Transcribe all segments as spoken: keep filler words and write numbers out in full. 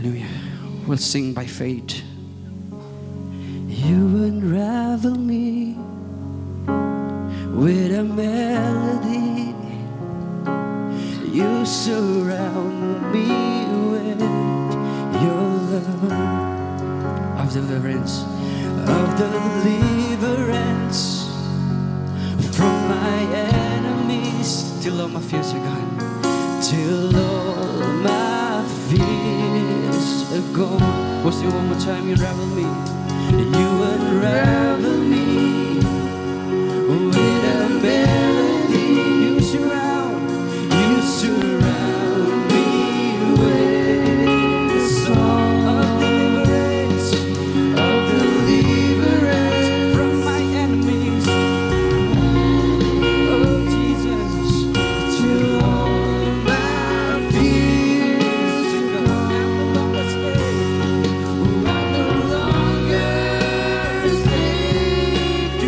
Hallelujah. We'll sing by faith. You unravel me with a melody. You surround me with your love of deliverance, of deliverance from my enemies. Till all my fears are gone. Till all my fears are gone. We'll sing one more time. You unravel me. You unravel me with a melody. You surround. You surround me with a song of deliverance, of deliverance from my enemies. Oh, Jesus, till all my fears are gone. I'm no longer a slave. I'm no longer a slave to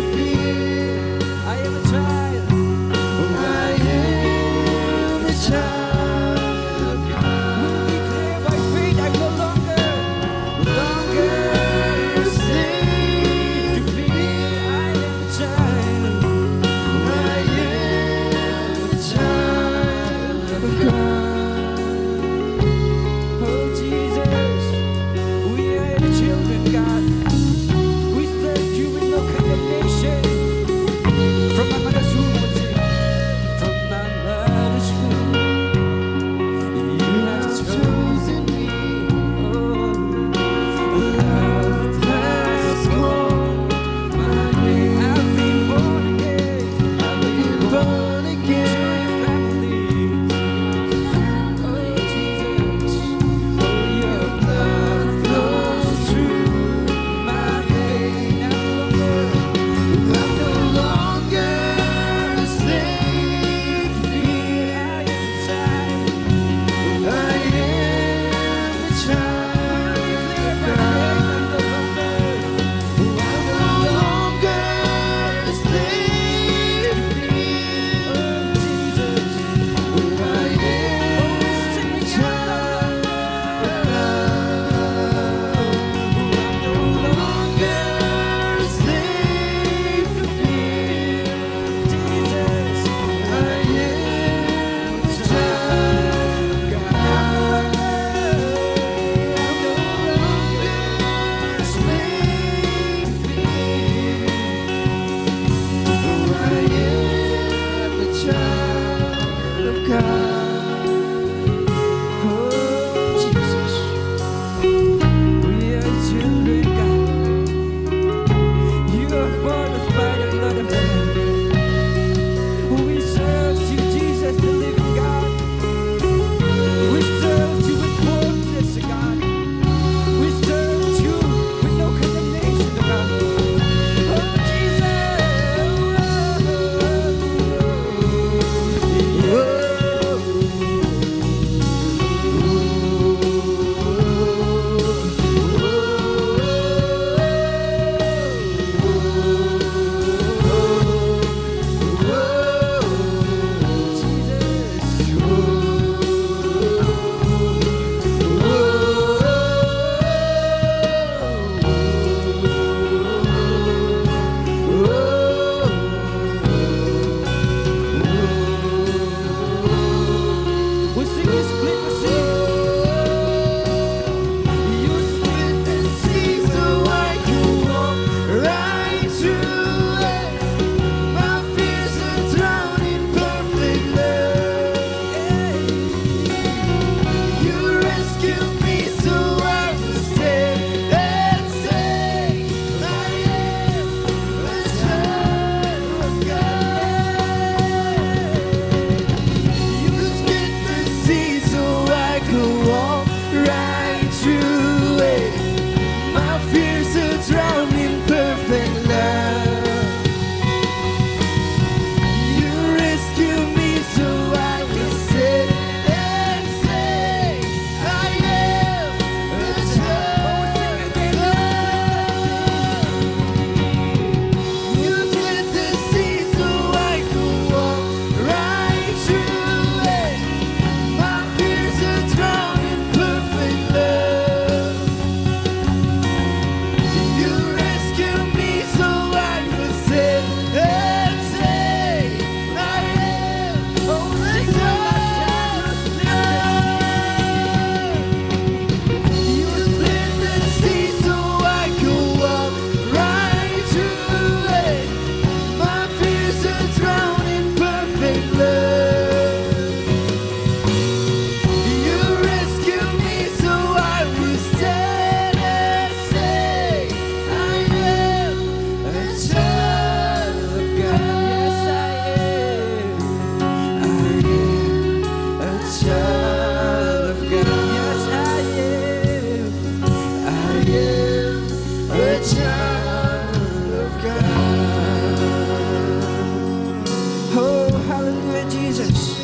Hallelujah, Jesus.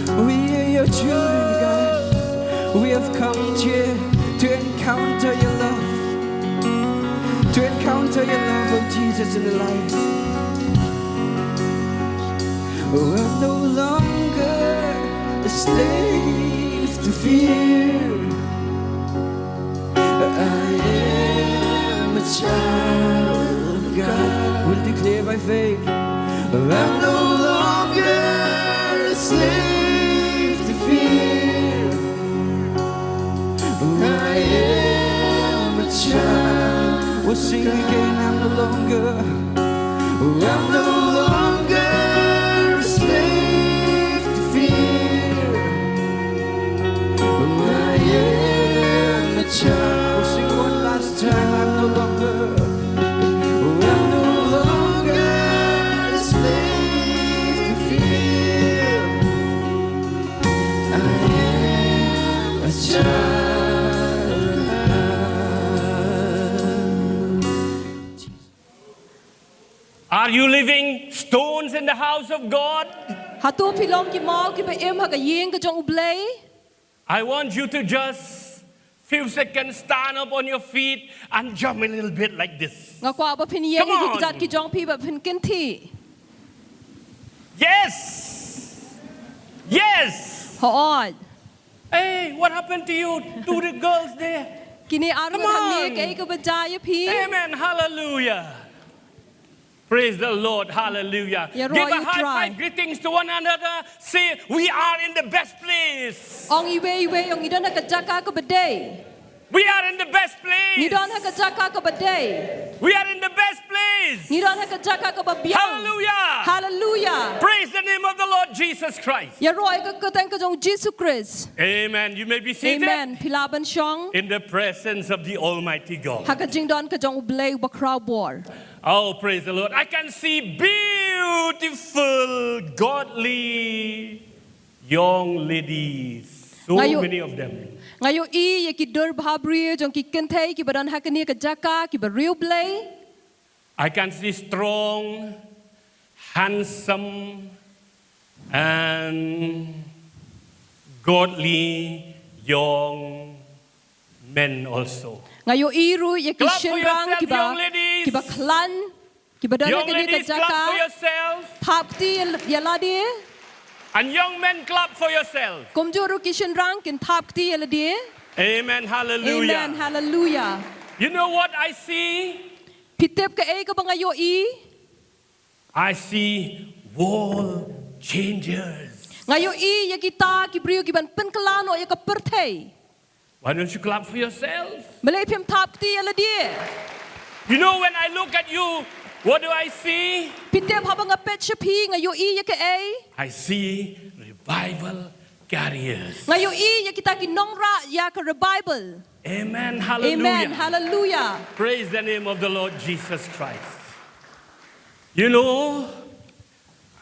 We are your children, God. We have come here to encounter your love, to encounter your love, oh Jesus, in the life. Oh, I'm no longer a slave to fear. I am a child of God. We'll declare by faith. I'm no longer a slave to fear. I am a child. We'll sing again. I'm no longer. I'm no longer a slave to fear. I am a child. We'll sing one last time. I'm no longer. I'm no longer a slave to fear. I am a child of God. Are you living stones in the house of God? Hato phi long ki maw kiba im ha ka ïing ka jong U Blei? I want you to just few seconds stand up on your feet and jump a little bit like this. Nga kwah ba phin ïeng ïa ki kjat ki jong phi bad phin kynthih. Yes. Yes. Hooid. Hey, what happened to you? To the girls there. Kine arngut hangne, kaei kaba jia ïa phi? Amen. Hallelujah. Praise the Lord. Hallelujah. Give a high five, greetings to one another. Say, we are in the best place. Ong iwei iwei, ong ngi don ha ka jaka kaba dei. We are in the best place. Ngi don ha ka jaka kaba dei. We are in the best place. Ngi don ha ka jaka kaba biang. Hallelujah. Hallelujah. Praise the name of the Lord Jesus Christ. Ïaroh ïa ka kyrteng ka jong U Jisu Khrist. Amen. You may be seated. Amen. Phi lah ban shong. In the presence of the Almighty God. Ha ka jingdon ka jong U Blei Uba khraw bor. Oh, praise the Lord. I can see beautiful, godly young ladies. So many of them. Nga ïohi ïa ki dur bhabriew jong ki kynthei kiba don ha kane ka jaka, kiba riewblei. I can see strong, handsome, and godly young men also. Nga ïohi ruh ïa ki shynrang kiba, kiba khlaiñ, kiba don ha kane ka jaka. Thap kti ïa lade. And young men, clap for yourself. Kumjuh ruh ki shynrang kin thap kti ïa lade. Amen. Hallelujah. Amen. Hallelujah. You know what I see? Phi tip kaei kaba nga ïohi? I see world changers. Nga ïohi ïa kita ki briew kiban pynkylla noh ïa ka pyrthei. Why don't you clap for yourself? Balei phim thap kti ïa lade? You know, when I look at you, what do I see? Phi tip haba nga peit sha phi nga ïohi ïa kaei? I see revival carriers. Nga ïohi ïa kita ki nongrah ïa ka revival. Amen. Hallelujah. Amen. Hallelujah. Praise the name of the Lord Jesus Christ. You know,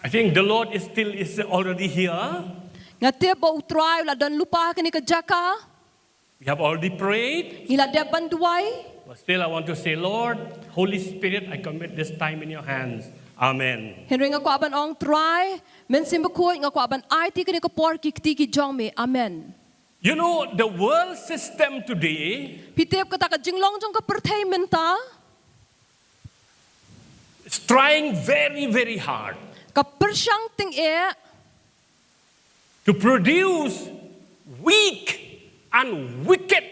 I think the Lord is still is already here. Nga tip ba U Trai u la don lypa ha kane ka jaka. We have already prayed. Ngi la dep ban duwai. But still, I want to say, Lord, Holy Spirit, I commit this time in your hands. Amen. Hynrei nga kwah ban ong, Trai Mynsiem Bakhuid, nga kwah ban aiti kane ka por ha ki kti ki jong me. Amen. You know, the world system today. Phi tip kata ka jinglong jong ka pyrthei mynta. It's trying very, very hard. Ka pyrshang tyngeh. To produce weak and wicked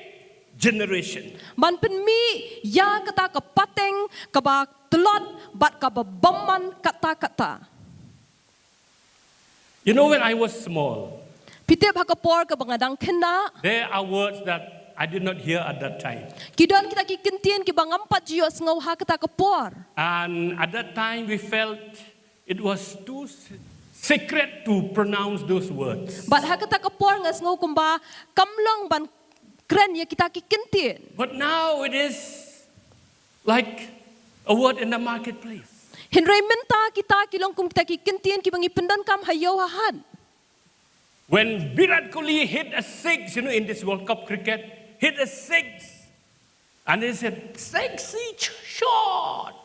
generation. Ban pynmih ïa kata ka pateng kaba tlot bad kaba bymman katta katta. You know, when I was small, phi tip ha ka por kaba nga dang khynnah, there are words that I did not hear at that time. Ki don kita ki kyntien kiba ngam pat ju ïohsngew ha kata ka por. And at that time, we felt it was too s-, secret to pronounce those words. Bad ha kata ka por nga sngew kumba kam long ban kren ïa kita ki kyntien. But now it is like a word in the marketplace. Hynrei mynta kita ki long kum kita ki kyntien kiba ngi pyndonkam ha ïew ha hat. When Virat Kohli hit a six, you know, in this World Cup cricket, hit a six, and they said, "Sexy ch-, shot."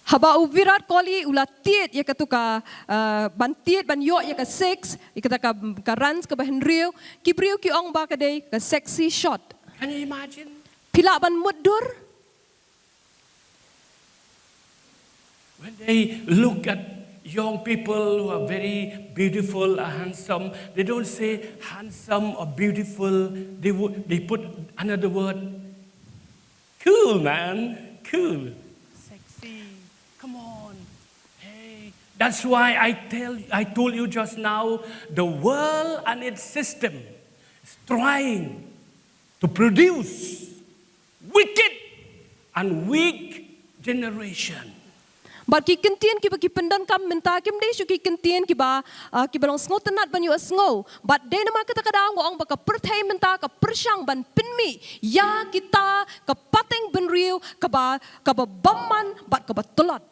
Haba u Virat Kohli u la tied ïa katu ka, uh, ban tied ban ïoh ïa ka six, ïa kata ka, ka runs kaba hynriew, ki briew ki ong ba ka dei ka sexy shot. Can you imagine? Phi lah ban mutdur? When they look at young people who are very beautiful or handsome, they don't say handsome or beautiful. They would, they put another word. Cool, man. Cool. Sexy. Come on. Hey, that's why I tell, I told you just now, the world and its system is trying to produce wicked and weak generation. Bad ki kyntien kiba ki pyndonkam mynta kim dei shuh ki kyntien kiba, ah, kiba long sngewtynnad ban ïohsngew. Bad dei namar kata ka daw nga ong ba ka pyrthei mynta ka pyrshang ban pynmih ïa kita ka pateng bynriew kaba, kaba bymman bad kaba tlot.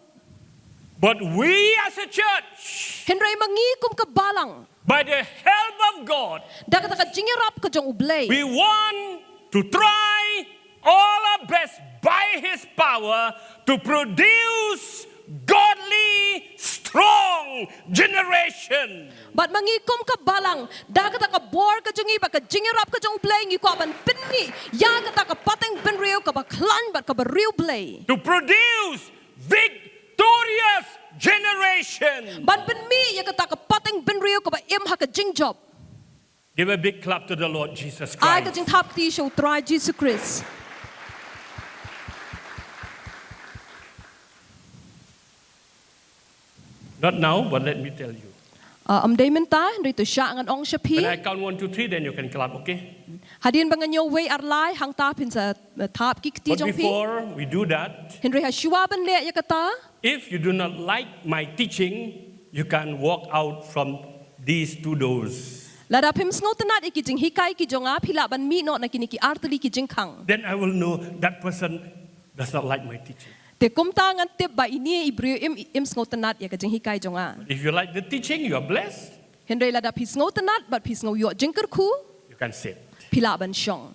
But we as a church, hynrei ma ngi kum ka balang, by the help of God, da kata ka jingïarap ka jong U Blei, we want to try all our best by His power to produce godly, strong generation. Bad ma ngi kum ka balang, da kata ka bor ka jong ngi bad ka jingïarap ka jong U Blei ngi kwah ban pynmih ïa kata ka pateng bynriew kaba khlaiñ bad kaba riewblei. To produce victorious generation. Ban pynmih ïa kata ka pateng bynriew kaba im ha ka jingjop. Give a big clap to the Lord Jesus Christ. Ai ka jingthap kti sha U Trai Jisu Khrist. Not now, but let me tell you. Ah, ym dei mynta, hynrei to shah ngan ong sha phi. When I count one, two, three, then you can clap, okay? Hadien ba ngan ñiew wei ar lai, hangta phin sa, eh, thap ki kti jong phi. But before we do that, hynrei ha shuwa ban leh ïa kata, if you do not like my teaching, you can walk out from these two doors. Lada phim sngewtynnad ïa ki jinghikai ki jong nga, phi lah ban mih noh na kine ki ar tylli ki jingkhang. Then I will know that person does not like my teaching. Te kumta ngan tip ba ine i briew im, im sngewtynnad ïa ka jinghikai jong nga. If you like the teaching, you are blessed. Hynrei lada phi sngewtynnad bad phi sngew ïoh jingkyrkhu, you can sit. Phi lah ban shong.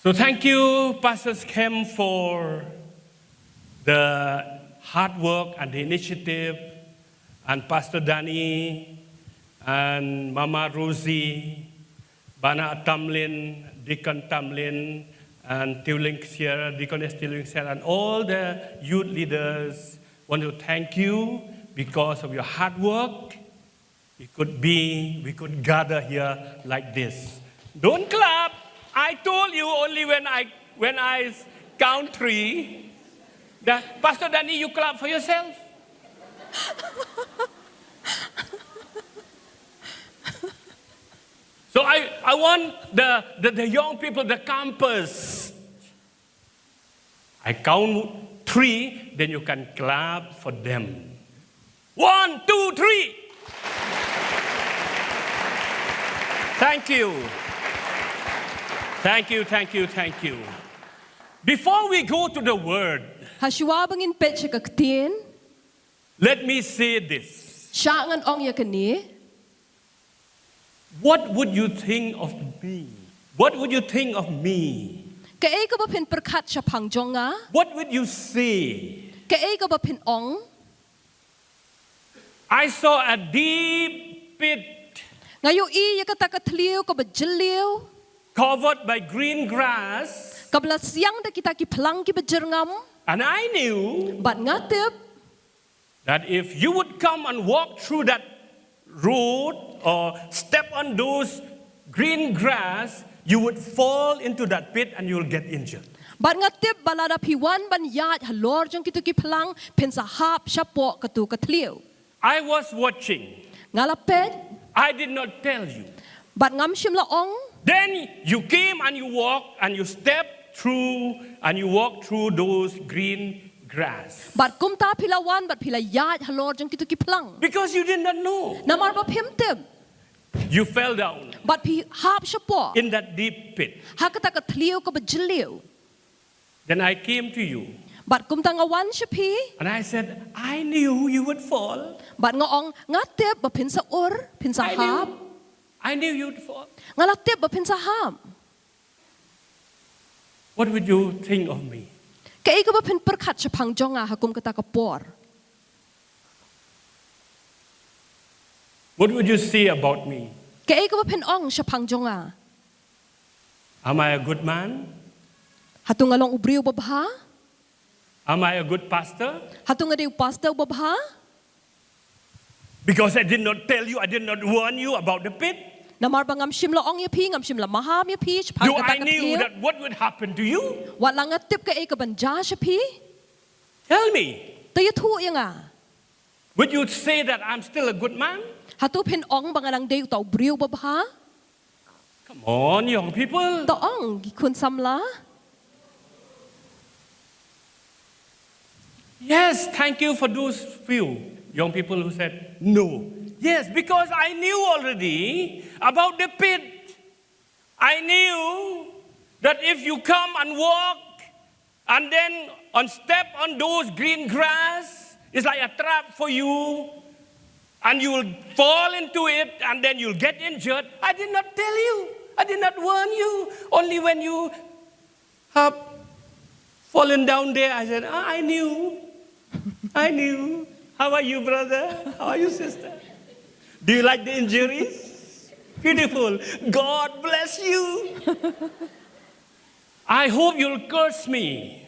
So thank you, Pastor Skhem, for the hard work and the initiative, and Pastor Danny, and Mama Rosie, Bana Tamlin, Deacon Tamlin, and Tiuling Sierra, Deaconess Tiuling Sierra, and all the youth leaders want to thank you because of your hard work. It could be, we could gather here like this. Don't clap. I told you only when I, when I count three. The, Pastor Danny, you clap for yourself. So I, I want the, the, the young people, the campers, I count three, then you can clap for them. One, two, three. Thank you. Thank you, thank you, thank you. Before we go to the word, ha shuwa ba ngin peit sha ka ktien, let me say this. Shah ngan ong ïa kane. What would you think of me? What would you think of me? Kaei kaba phin pyrkhat shaphang jong nga? What would you say? Kaei kaba phin ong? I saw a deep pit. Nga ïohi ïa kata ka thliew kaba jylliew. Covered by green grass. Kaba la siang da kita ki phlang kiba jyrngam. And I knew. Bad nga tip. That if you would come and walk through that road or step on those green grass, you would fall into that pit and you will get injured. Bad nga tip ba lada phi wan ban ïaid halor jong kitu ki phlang, phin sa hap shapoh katu ka thliew. I was watching. Nga la peit. I did not tell you. Bad ngam shym la ong. Then you came and you walk and you step through and you walk through those green grass. Bad kumta phi la wan, bad phi la ïaid halor jong kitu ki phlang. Because you did not know. Namar ba phim tip. You fell down. Bad phi hap shapoh. In that deep pit. Ha kata ka thliew kaba jylliew. Then I came to you. Bad kumta nga wan sha phi. And I said, I knew you would fall. Bad nga ong, nga tip ba phin sa ur, phin sa hap. I knew, I knew you'd fall. Nga la tip ba phin sa hap. What would you think of me? Kaei kaba phin pyrkhat shaphang jong nga ha kum kata ka por? What would you say about me? Kaei kaba phin ong shaphang jong nga? Am I a good man? Hato nga long u briew babha? Am I a good pastor? Hato nga dei u pastor babha? Because I did not tell you, I did not warn you about the pit. Namar ba ngam shym la ong ïa phi, ngam shym la maham ïa phi shaphang Do kata I ka knew thliew. That what would happen to you? Wat la nga tip kaei kaban jia sha phi? Tell me. To ïathuh ïa nga. Would you say that I'm still a good man? Hato phin ong ba nga nang dei uta u briew babha? Come on, young people. To ong, ki khun samla. Yes, thank you for those few young people who said no. Yes, because I knew already about the pit. I knew that if you come and walk and then on step on those green grass, it's like a trap for you. And you will fall into it and then you'll get injured. I did not tell you. I did not warn you. Only when you have fallen down there, I said, "Ah, I knew. I knew. How are you, brother? How are you, sister? Do you like the injuries? Beautiful. God bless you." I hope you'll curse me.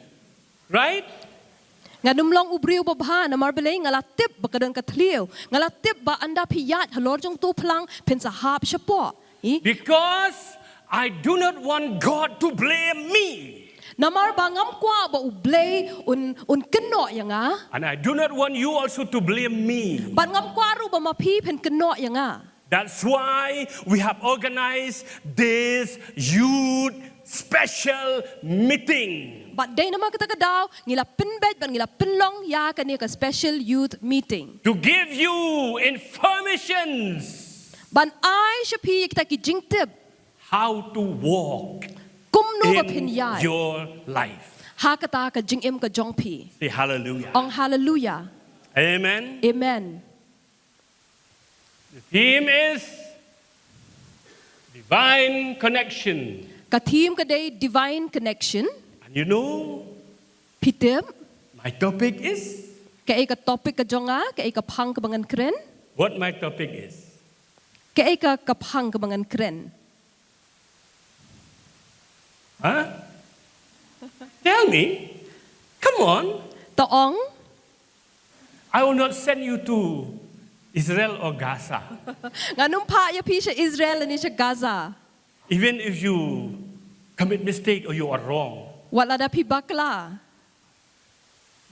Right? Ngan ym long u briew babha namar balei nga la tip ba ka don ka thliew. Nga la tip ba ynda phi ïaid halor jong uto u phlang phin sa hap shapoh. Hi? Because I do not want God to blame me. Namar ba ngam kwah ba U Blei un, un kynnoh ïa nga. And I do not want you also to blame me. Bad ngam kwah ruh ba ma phi phin kynnoh ïa nga. That's why we have organized this youth special meeting. Bad dei namar kata ka daw ngi la pynbeit bad ngi la pynlong ïa kane ka special youth meeting. To give you informations. Ban ai sha phi ïa kita ki jingtip. How to walk Kumno ba phin in ïaid your life. Ha kata ka jingim ka jong phi. Say hallelujah. Ong hallelujah. Amen. Amen. The theme is divine connection. Ka theme ka dei divine connection. And you know, Phi tip, my topic is kaei ka topic ka jong nga, kaei ka phang kaba ngan kren? What my topic is? Kaei ka, ka phang kaba ngan kren? Huh? Tell me. Come on. To ong, I will not send you to Israel or Gaza. Ngan ym phah ïa phi sha Israel ne sha Gaza. Even if you commit mistake or you are wrong. Wat lada phi bakla.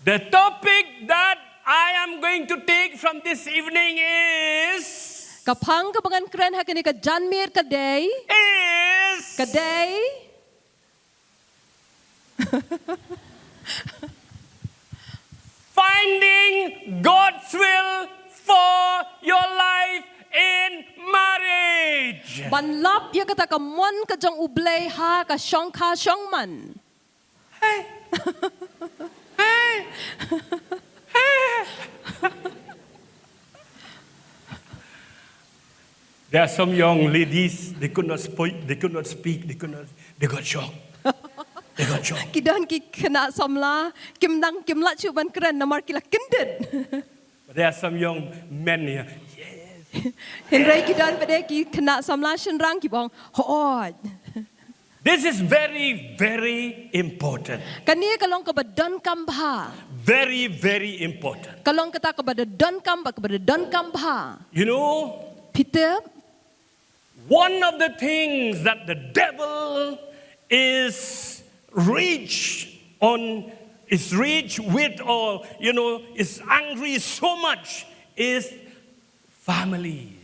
The topic that I am going to take from this evening is Ka phang kaba ngan kren ha kane ka janmiet ka dei is Ka dei Finding God's will for your life in marriage. Ban lap ïa kata ka mon ka jong U Blei ha ka shongkha shongman. Hey. Hey. Hey. There are some young ladies, they could not speak, they could not speak, they could not, they got shocked. They got shocked. Ki don ki khynnah samla kim dang kim lah shuh ban kren namar ki la kyndit. But there are some young men here. Yes. Hynrei ki don pat de ki khynnah samla shynrang ki bong hoi. This is very, very important. Kane ka long kaba donkam bha. Very, very important. Ka long kata kaba donkam ba kaba donkam bha. You know, Peter, one of the things that the devil is rich on, is rich with, or, you know, is angry so much is families.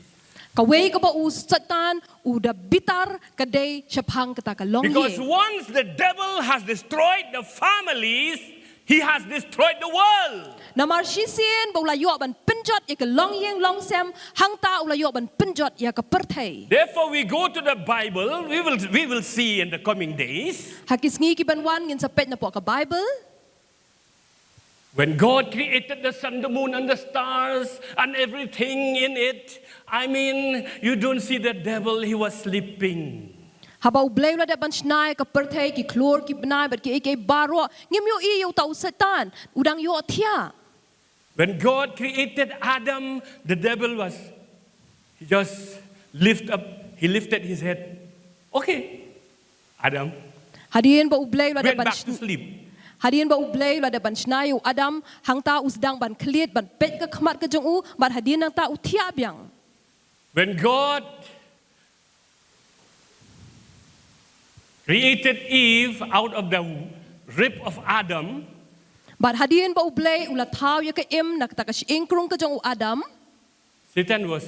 Kawei kaba u Satan u da bitar ka dei shaphang kata ka long Because ye. Once the devil has destroyed the families, he has destroyed the world. Namar shisien ba u la ïoh ban pynjot ïa ka long ïing long sem, hangta u la ïoh ban pynjot ïa ka pyrthei. Therefore, we go to the Bible. We will, we will see in the coming days. Ha ki sngi ki ban wan ngin sa peit na poh ka Bible. When God created the sun, the moon, and the stars, and everything in it, I mean, you don't see the devil, he was sleeping. Haba U Blei u la dep ban shna ïa ka pyrthei, ki khlur, ki bnai bad kiei kiei baroh, ngim ïohi ïa uta u Soitan u dang ïohthiah. When God created Adam, the devil was, he just lift up, he lifted his head. Okay, Adam. Hadien ba U Blei u la dep ban shn- Hadien ba U Blei u la dep ban shna ïa u Adam, hangta u sdang ban khlieh, ban peit ka khmat ka jong u, bad hadien nangta u thiah biang. When God created Eve out of the rib of Adam, bad hadien ba U Blei u la thaw ïa ka Im na kata ka shyieng krung ka jong u Adam, Satan was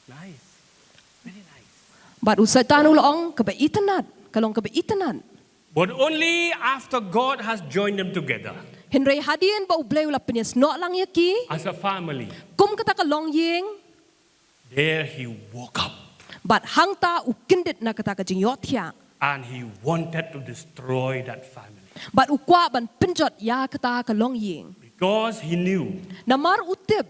nice, very nice. Bad u Soitan u la ong kaba itynnad, ka long kaba itynnad. But only after God has joined them together. Hynrei hadien ba U Blei u la pynïasnoh lang ïa ki as a family, kum kata ka longïing, there he woke up. Bad hangta u kyndit na kata ka jingïohthiah. And he wanted to destroy that family. Bad u kwah ban pynjot ïa kata ka longïing. Because he knew, namar u tip,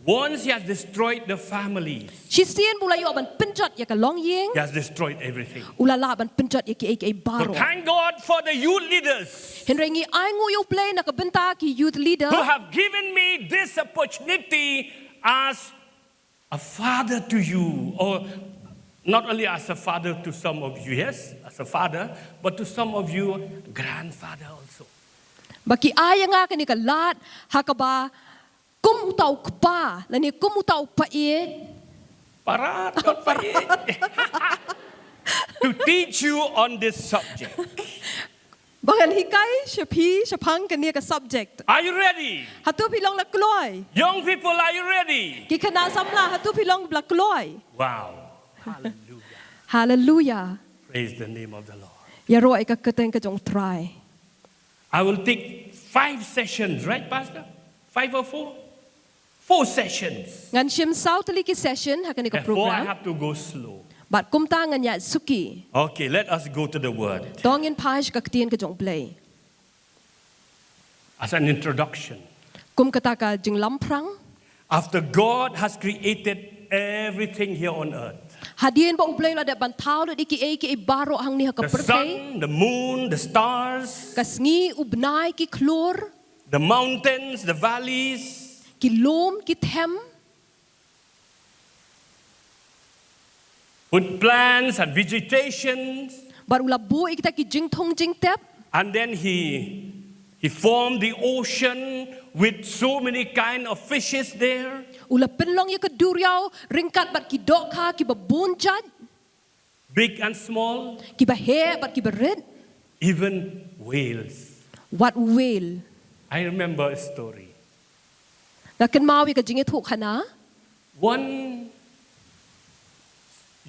once he has destroyed the families, shisien ba u la ïoh ban pynjot ïa ka longïing, he has destroyed everything. U la lah ban pynjot ïa kiei kiei baroh. But thank God for the youth leaders. Hynrei ngi ai nguh ïa U Blei na ka bynta ki youth leader, who have given me this opportunity as a father to you, or not only as a father to some of you, yes, as a father, but to some of you, grandfather also. Ba ki ai ïa nga kane ka lad, ha kaba kum uta u kpa, lane kum uta u paid. Parat, kat paid. To teach you on this subject. Ba ngan hikai sha phi shaphang kane ka subject. Are you ready? Hato phi long la kloi? Young people, are you ready? Ki khynnah samla, hato phi long la kloi? Wow. Hallelujah. Hallelujah. Praise the name of the Lord. Ïaroh ïa ka kyrteng ka jong U Trai. I will take five sessions, right, Pastor? Five or four? Four sessions. Ngan shim saw tylli ki session ha kane ka program. Therefore, I have to go slow. Bad kumta ngan ïaid suki. Okay, let us go to the word. To ngin phai sha ka ktien ka jong U Blei. As an introduction. Kum kata ka jinglamphrang. After God has created everything here on earth. Hadien ba U Blei u la dep ban thaw lut ïa kiei kiei baroh hangne ha ka pyrthei. The sun, the moon, the stars. Ka sngi, u bnai, ki khlur. The mountains, the valleys. Ki lum, ki them. With plants and vegetations. Bad u la buh ïa kita ki jingthung jingtep. And then he, he formed the ocean with so many kind of fishes there. U la pynlong ïa ka duriaw ryngkat bad ki dohkha kiba bun jait. Big and small. Kiba heh bad kiba rit. Even whales. Wat whale. I remember a story. Nga kynmaw ïa ka jingïathuhkhana. One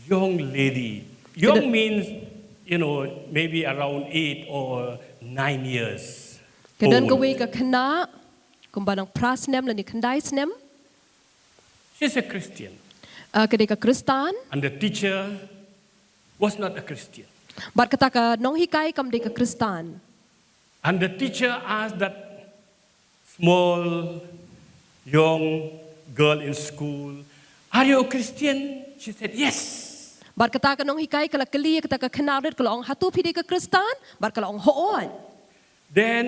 young lady. Young means, you know, maybe around eight or nine years. Ka don kawei ka khynnah kumba nang phra snem lane khyndai snem. She's a Christian. Ah, ka dei ka Khristan. And the teacher was not a Christian. Bad kata ka nonghikai kam dei ka Khristan. And the teacher asked that small young girl in school, "Are you a Christian?" She said, "Yes." Bad kata ka nonghikai ka la kylli ïa kata ka khynnah rit, ka la ong, "Hato phi dei ka Khristan?" Bad ka la ong, "Hooid." Then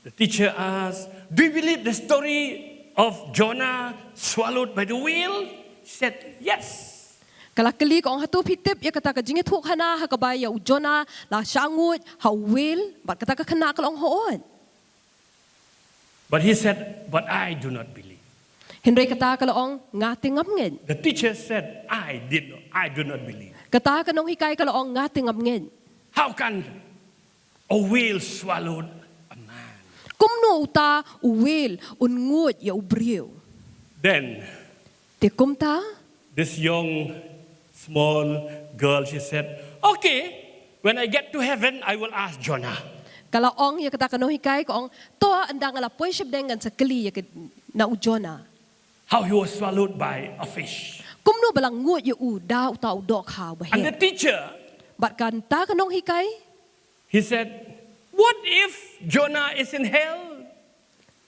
the teacher asked, "Do you believe the story of Jonah swallowed by the whale?" She said, "Yes." Ka la kylli, ka ong, "Hato phi tip ïa kata ka jingïathuhkhana ha kaba ïa u Jonah la shah nguid ha u whale?" Bad kata ka khynnah ka la ong, "Hooid." But he said, "But I do not believe." Hynrei kata ka la ong, "Nga te ngam ngeit." The teacher said, "I did not, I do not believe." Kata ka nonghikai ka la ong, "Nga te ngam ngeit." How can a whale swallowed a man? Kumno uta u whale un nguid ïa u briew? Then, te kumta, this young small girl, she said, "Okay, when I get to heaven, I will ask Jonah." Ka la ong ïa kata ka nonghikai, ka ong, "To, ynda nga la poi shapdeng ngan sa kylli ïa ka, na u Jonah." How he was swallowed by a fish. Kumno ba la nguid ïa u da uta u dohkha ba heh. And the teacher, bad kata ka nonghikai, he said, "What if Jonah is in hell?"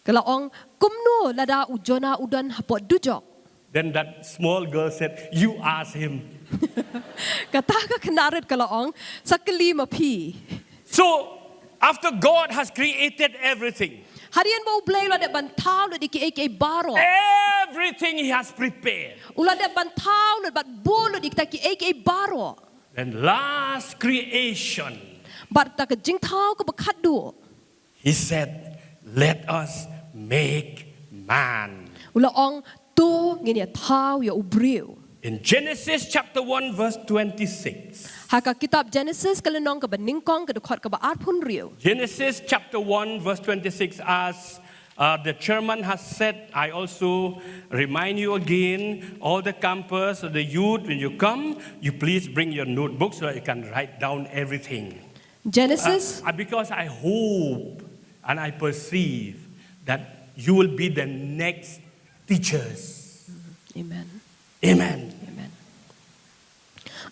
Ka la ong, "Kumno lada u Jonah u don hapoh dujok?" Then that small girl said, "You ask him." Kata ka khynnah rit ka la ong, sa kylli ma phi. So, after God has created everything, Hadien ba U Blei u la dep ban thaw lut ïa kiei kiei baroh. Everything He has prepared. U la dep ban thaw lut bad buh lut ïa kita kiei kiei baroh. Then last creation, Bad ta ka jingthaw kaba khatduh. He said, "Let us make man." U la ong, to ngin ïa thaw ïa u briew. In Genesis chapter one, verse twenty-six. Ha ka kitab Genesis ka lynnong kaba nyngkong ka dkhot kaba arphew hynriew. Genesis chapter one, verse twenty-six, as uh, the chairman has said, I also remind you again, all the campers, the youth, when you come, you please bring your notebook so that you can write down everything. Genesis Uh, because I hope and I perceive that you will be the next teachers. Amen. Amen. Amen.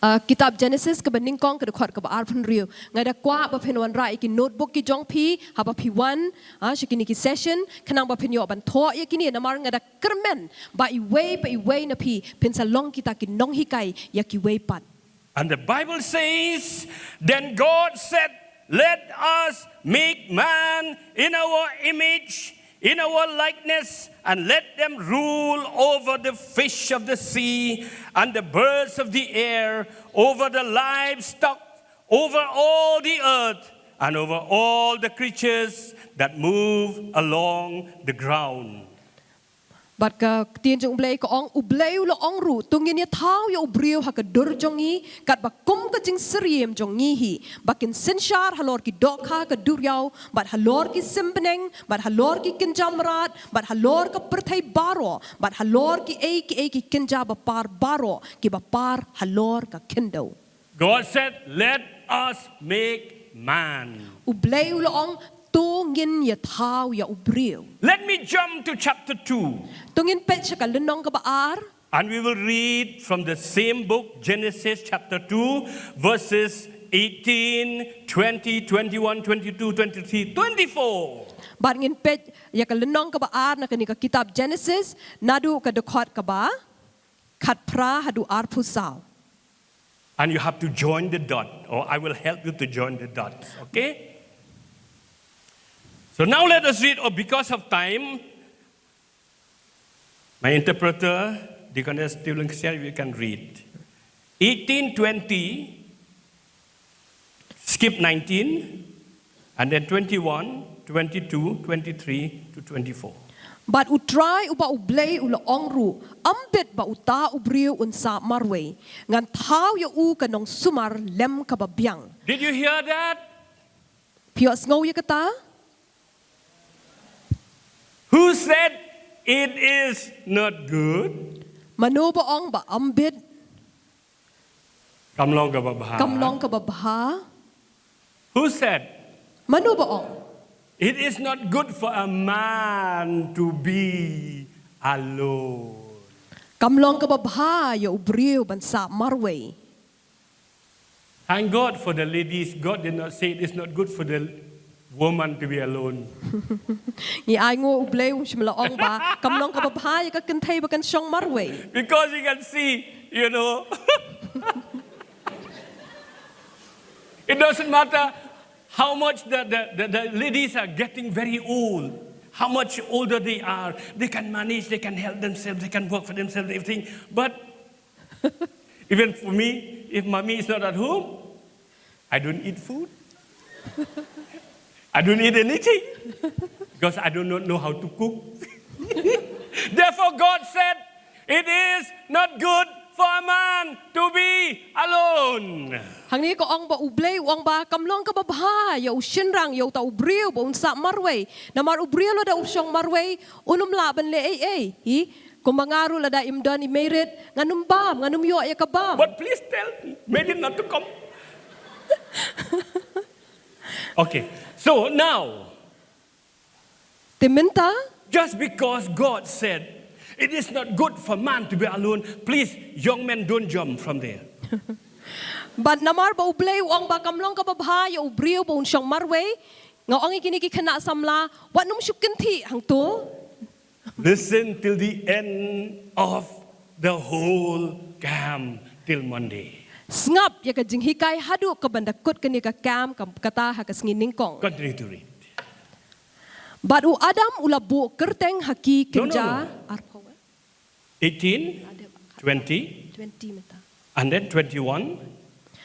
Uh, kitab Genesis kaba nyngkong ka dkhot kaba arphew hynriew. Nga da kwah ba phin wanrah ïa ki notebook ki jong phi haba phi wan, ah, sha kine ki session, khnang ba phin ïoh ban thoh ïa kine, namar nga da kyrmen ba iwei pa iwei na phi phin sa long kita ki nonghikai ïa kiwei pat. And the Bible says, "Then God said, 'Let us make man in our image, in our likeness, and let them rule over the fish of the sea and the birds of the air, over the livestock, over all the earth, and over all the creatures that move along the ground.'" Bad ka ktien jong U Blei ka ong, U Blei u la ong ruh, to ngin ïa thaw ïa u briew ha ka dur jong ngi, katba kum ka jingsyriem jong ngi hi, ba kin synshar halor ki dohkha ka duriaw, bad halor ki sim bneng, bad halor ki kynja mrad, bad halor ka pyrthei baroh, bad halor kiei kiei ki kynja bapar baroh, kiba par halor ka khyndew. God said, "Let us make man." U Blei u la ong, to ngin ïa thaw ïa u briew. Let me jump to chapter two. To ngin peit sha ka lynnong kaba ar. And we will read from the same book, Genesis chapter two, verses eighteen, twenty, twenty-one, twenty-two, twenty-three, twenty-four. Bad ngin peit ïa ka lynnong kaba ar na kane ka kitab Genesis, naduh ka dkhot kaba khatphra haduh arphew saw. And you have to join the dot, or I will help you to join the dots, okay? So now let us read, or because of time, my interpreter, Deaconess Tiwlin Ksiar, you can read. Eighteen twenty, skip nineteen, and then twenty-one, twenty-two, twenty-three to twenty-four. Bad U Trai uba U Blei u la ong ruh, ym bit ba uta u briew un sah marwei, ngan thaw ïa u ka nongsumar lem kaba biang. Did you hear that? Phi ïohsngew ïa kata? Who said it is not good? Mano ba ong ba ym bit? Kam long kaba bha. Kam long kaba bha. Who said? Mano ba ong? It is not good for a man to be alone. Kam long kaba bha ïa u briew ban sah marwei. Thank God for the ladies. God did not say it is not good for the woman to be alone. Ngi ai nguh U Blei um shym la ong ba kam long kaba bha ïa ka kynthei ba kan shong marwei. Because you can see, you know, it doesn't matter how much the, the, the, the ladies are getting very old, how much older they are, they can manage, they can help themselves, they can work for themselves, everything. But even for me, if mommy is not at home, I don't eat food. I don't eat anything because I do not know how to cook. Therefore, God said, "It is not good for a man to be alone." Hangne ka ong ba U Blei u ong ba kam long kaba bha ïa u shynrang, ïa uta u briew ba un sah marwei. Namar u briew lada u shong marwei, un ym lah ban leh ei ei. Hi, kumba nga ruh lada im don i mei rit, ngan ym bam, ngan ym ïoh ïa ka bam. But please tell me, maybe not to come. Okay, so now, Te mynta, just because God said, "It is not good for man to be alone," please, young men, don't jump from there. Bad namar ba U Blei u ong ba kam long kaba bha ïa u briew ba un shong marwei, nga ong ïa kine ki khynnah samla, wat nym shu kynthih hangto. Listen till the end of the whole camp till Monday. Sngap ïa ka jinghikai haduh ka ban da kut kane ka camp ka kata ha ka sngi nyngkong. Continue to read. Bad u Adam u la buh kyrteng ha ki No, no, kynja no. arphew. Eighteen, twenty, Twenty mynta. And then twenty-one.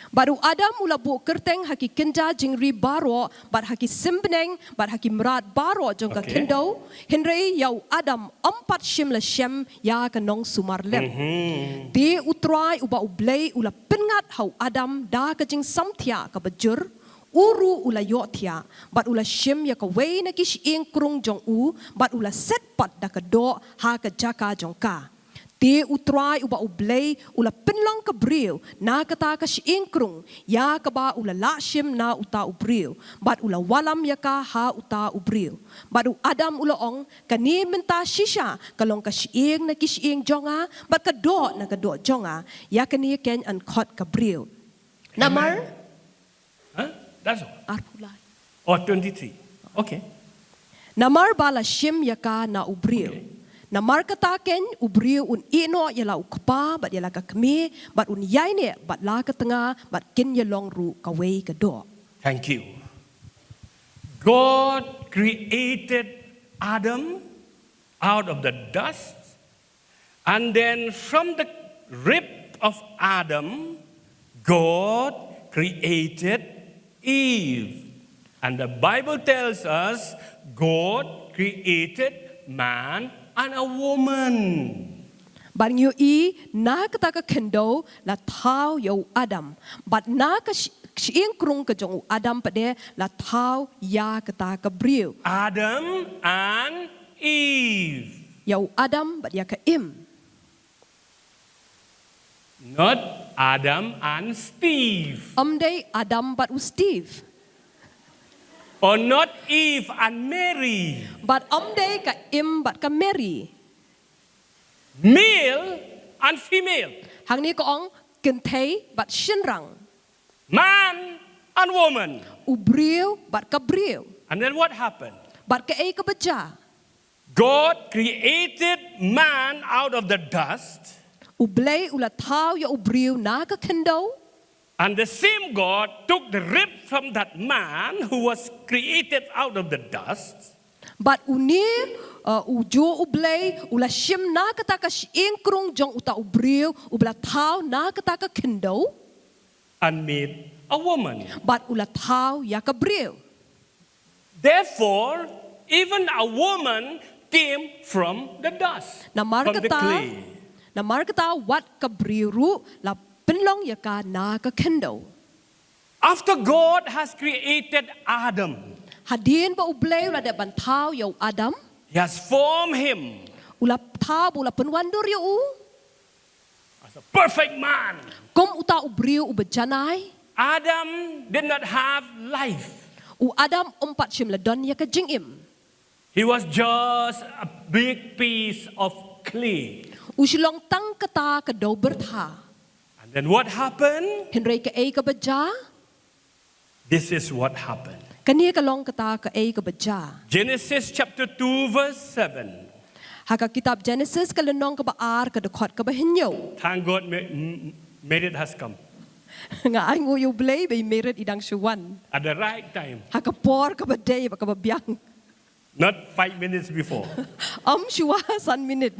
Bad u Adam u la buh kyrteng ha ki kynja jingri baroh, bad ha ki symneng, bad ha ki mrad baroh jong ka Okay. khyndew, hynrei ïa u Adam ym pat shym la shem ïa ka nongsumar lem. Te u Trai uba U Blei u la pynngat ha u Adam da ka jingsamthiah kaba jur, u ruh u la ïohthiah, bad u la shim ïa kawei na ki shyieng krung jong u, bad u la set pat da ka doh ha ka jaka jong ka. Te u Trai uba U Blei u la pynlong ka briew na kata ka shyieng krung ïa kaba u la lah shim na uta u briew, bad u la wallam ïa ka ha uta u briew. Bad u Adam u la ong, kane mynta shisha ka long ka shyieng na ki shyieng jong nga, bad ka doh na ka doh jong nga, ïa kane keiñ yn khot ka briew. Namar Huh? That's all. arphew lai. Or twenty-three. Okay. Namar ba la shim ïa ka na u briew. Okay. Namar kata keiñ u briew un ïehnoh ïa la u kpa bad ïa la ka kmie, bad un ïaineh bad la ka tnga, bad kin ïalong ruh kawei ka doh. Thank you. God created Adam out of the dust, and then from the rib of Adam, God created Eve. And the Bible tells us God created man and a woman. Bad ngi ïohi na kata ka khyndew la thaw ïa u Adam. Bad na ka sh- shyieng krung ka jong u Adam pat de la thaw ïa kata ka briew. Adam and Eve. Ïa u Adam bad ïa ka Im. Not Adam and Steve. Ym dei Adam bad u Steve. Or not Eve and Mary. Bad ym dei ka Im bad ka Mary. Male and female. Hangne ka ong kynthei bad shynrang. Man and woman. U briew bad ka briew. And then what happened? Bad kaei kaba jia? God created man out of the dust. U Blei u la thaw ïa u briew na ka khyndew. And the same God took the rib from that man who was created out of the dust. Bad une, uh, u ju U Blei u la shim na kata ka shyieng krung jong uta u briew uba la thaw na kata ka khyndew. And made a woman. Bad u la thaw ïa ka briew. Therefore, even a woman came from the dust, Namar from the kata, clay. Namar kata wat ka briew ruh la pynlong ïa ka na ka khyndew. After God has created Adam, Hadien ba U Blei u la dep ban thaw ïa u Adam, He has formed him u la thaw bad u la pynwandur ïa u as a perfect man. kum uta u briew uba janai. Adam did not have life. U Adam um pat shym la don ïa ka jingim. He was just a big piece of clay. U shu long tang kata ka dew byrtha. And then what happened? Hynrei kaei kaba jia? This is what happened. Kane ka long kata kaei kaba jia. Genesis chapter two, verse seven. Ha ka kitab Genesis ka lynnong kaba ar ka dkhot kaba hynñiew. Thank God, ma- m- Merit has come Nga ai nguh ïa U Blei ba i Merit i dang shu wan. at the right time, Ha ka por kaba dei bad kaba biang. Not five minutes before. Ym shuwa san minit.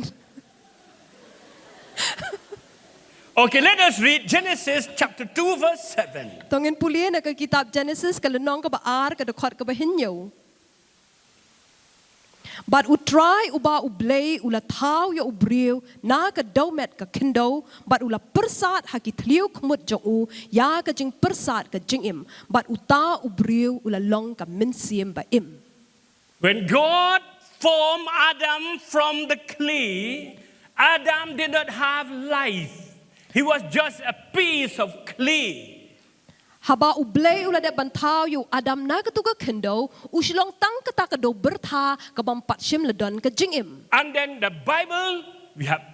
Okay, let us read Genesis chapter two, verse seven. To ngin pule na ka kitab Genesis ka lynnong kaba ar ka dkhot kaba hynñiew. Bad U Trai uba U Blei u la thaw ïa u briew na ka dewmet ka khyndew, bad u la pyrsad ha ki thliew khmut jong u ïa ka jingpyrsad ka jingim, bad uta u briew u la long ka mynsiem ba im. When God formed Adam from the clay, Adam did not have life. He was just a piece of clay. Haba U Blei u la dep ban thaw ïa u Adam na katu ka khyndew, u shu long tang kata ka dew byrtha ka bym pat shym la don ka jingim. And then the Bible, we have,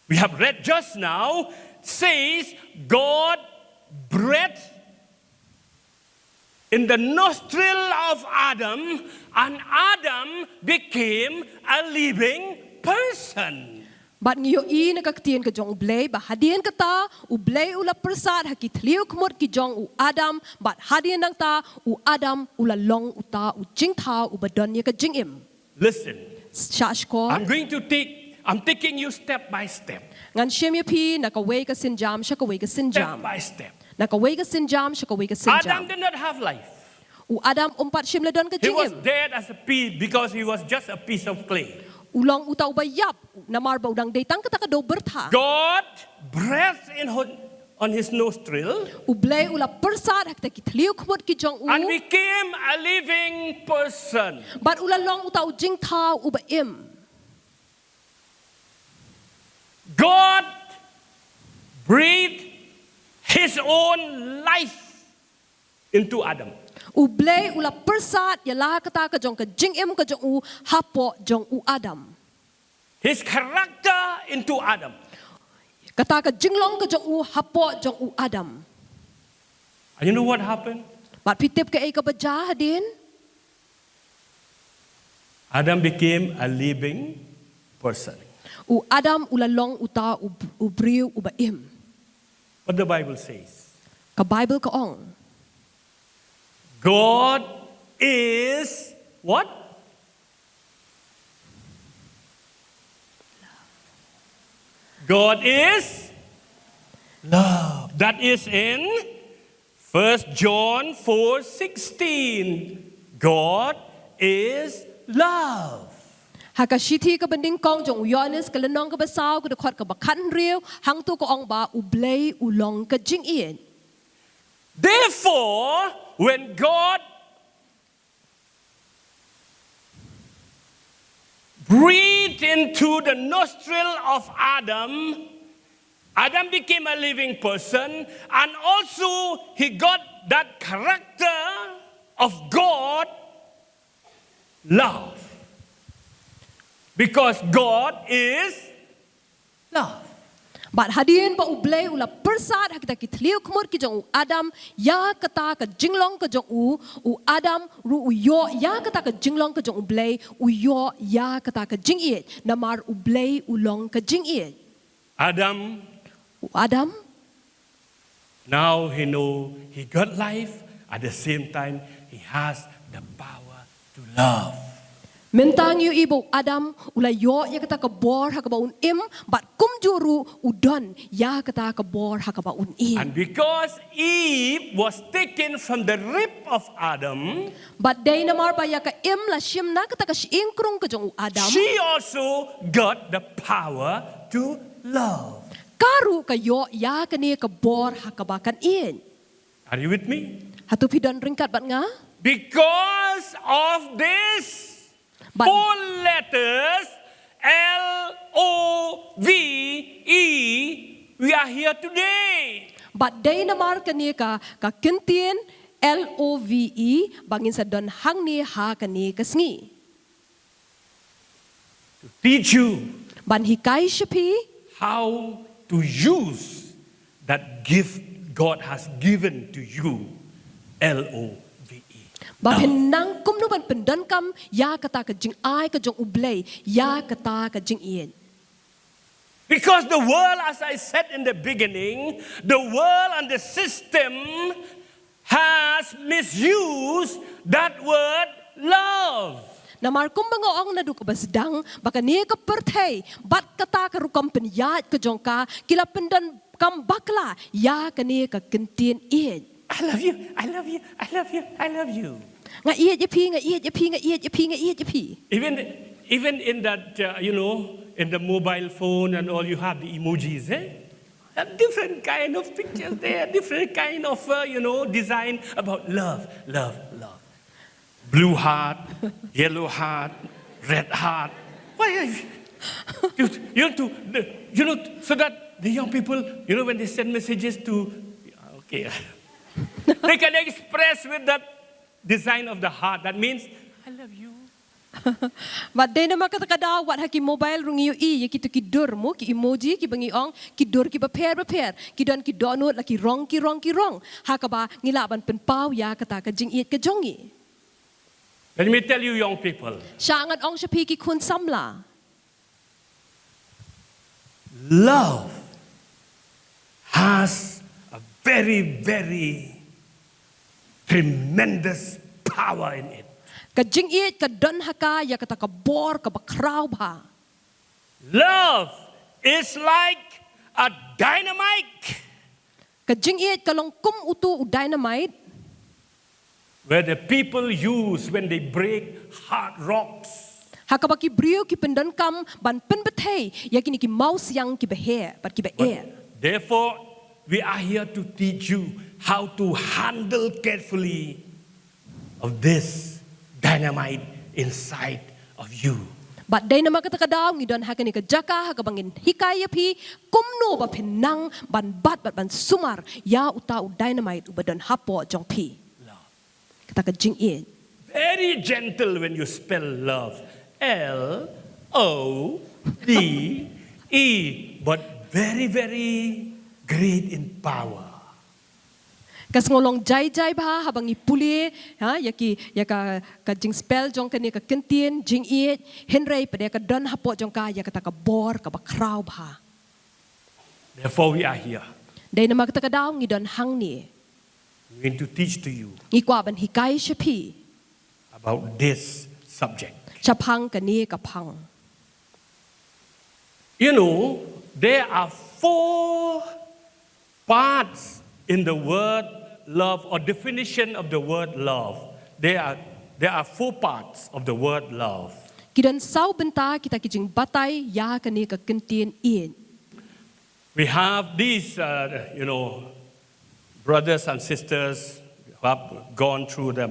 we have read just now, says God breathed in the nostril of Adam, and Adam became a living person. Bad ngi ïohi na ka ktien ka jong U Blei, ba hadien kata, U Blei u la pyrsad ha ki thliew khmut ki jong u Adam, bad hadien nangta, u Adam u la long uta u jingthaw uba don ïa ka jingim. Listen. Shah shkor. I'm going to take, I'm taking you step by step. Ngan shim ïa phi na kawei ka sienjam sha kawei ka sienjam. Step by step. Na kawei ka sienjam sha kawei ka sienjam. Adam did not have life. U Adam um pat shym la don ka jingim. He was dead as a piece because he was just a piece of clay. U long uta uba ïap, namar ba u dang dei tang kata ka dew byrtha. God breathed in on his nostril. U Blei u la pyrsad ha kita ki thliew khmut ki jong u. And became a living person. Bad u la long uta u jingthaw uba im. God breathed his own life into Adam. U Blei u la pyrsad ïa la kata ka jong ka jingim ka jong u hapoh jong u Adam. His character into Adam. Kata ka jinglong ka jong u hapoh jong u Adam. And you know what happened? Bad phi tip kaei kaba jia hadien? Adam became a living person. U Adam u la long uta u, u briew uba im. What the Bible says. Ka Bible ka ong. God is what? God is love. That is in First John four sixteen. God is love. Ha ka shithi kaba nyngkong jong u Ïoannis ka lynnong kaba saw ka dkhot kaba khathynriew, hangto ka ong ba U Blei u long ka jingïeit. Therefore, when God breathed into the nostril of Adam, Adam became a living person, and also he got that character of God, love. Because God is love. Bad hadien ba U Blei u la pyrsad ha kita ki thliew khmut ki jong u Adam ïa kata ka jinglong ka jong u, u Adam ruh u ïoh ïa kata ka jinglong ka jong U Blei, u ïoh ïa kata ka jingïeit, namar U Blei u long ka jingïeit. Adam. U Adam. Now he know he got life, at the same time he has the power to love. Mynta ngi ïohi ba u Adam u la ïoh ïa kata ka bor ha kaba un im, bad kumjuh ruh u don ïa kata ka bor ha kaba un ïeit. And because Eve was taken from the rib of Adam, bad dei namar ba ïa ka im la shim na kata ka shyieng krung ka jong u Adam, she also got the power to love. Ka ruh ka ïoh ïa kane ka bor ha kaba kan ïeit. Are you with me? Hato phi don ryngkat bad nga? Because of this, bad four letters, L O V E, we are here today. Bad dei namar kane ka, ka kyntien L O V E ba ngin sa don hangne ha kane ka sngi. To teach you, ban hikai sha phi, how to use that gift God has given to you, L O V E. Ba phin nang kumno ban pyndonkam ïa kata ka jingai ka jong U Blei, ïa kata ka jingïeit. Because the world, as I said in the beginning, the world and the system has misused that word love. Namar kumba nga ong naduh kaba sdang, ba kane ka pyrthei bad kata ka rukom pynïaid ka jong ka ki la pyndonkam bakla ïa kane ka kyntien ïeit. I love you, I love you, I love you, I love you. Nga ïeit ïa phi, nga ïeit ïa phi, nga ïeit ïa phi, nga ïeit ïa phi. Even, even in that, uh, you know, in the mobile phone and all, you have the emojis, eh? A different kind of pictures there, different kind of, uh, you know, design about love, love, love. Blue heart, yellow heart, red heart. Why are you, you, you have to, you know, so that the young people, you know, when they send messages to, okay, they can express with that design of the heart. That means, I love you. Bad dei namar kata ka daw wat ha ki mobile ruh ngi ïohi ïa kito ki dur mo, ki emoji kiba ngi ong, ki dur kiba pher bapher, ki don ki dohnud la ki rong, ki rong, ki rong. Ha kaba ngi lah ban pynpaw ïa kata ka jingïeit ka jong ngi. Let me tell you, young people. Shah ngan ong sha phi ki khun samla. Love has a very, very tremendous power in it. Ka jingïeit ka don ha ka ïa kata ka bor kaba khraw bha. Love is like a dynamite. Ka jingïeit ka long kum utu u dynamite. Where the people use when they break hard rocks. Ha kaba ki briew ki pyndonkam ban pynbthei ïa kine ki mawsiang kiba heh bad kiba eh. But therefore, we are here to teach you how to handle carefully of this dynamite inside of you. Bad dei namar kata ka daw ngi don ha kane ka jaka ha kaba ngin hikai ïa phi kumno ba phin nang ban bat bad ban sumar ïa uta u dynamite uba don hapoh jong phi. Love. Kata ka jingïeit. Very gentle when you spell love. L O V E, but very, very great in power. Ka sngew long jai jai bha haba ngi pule, ha, ïa ki, ïa ka, ka jingspell jong kane ka kyntien jingïeit, hynrei pat ka don hapoh jong ka ïa kata ka bor kaba khraw bha. Therefore, we are here. Dei namar kata ka daw ngi don hangne. I'm going to teach to you. Ngi kwah ban hikai sha phi. About this subject. Shaphang kane ka phang. You know, there are four parts in the word love, or definition of the word love. There are, there are four parts of the word love. Ki don saw bynta kita ki jingbatai ïa kane ka kyntien ïeit. We have these, uh, you know, brothers and sisters who have gone through the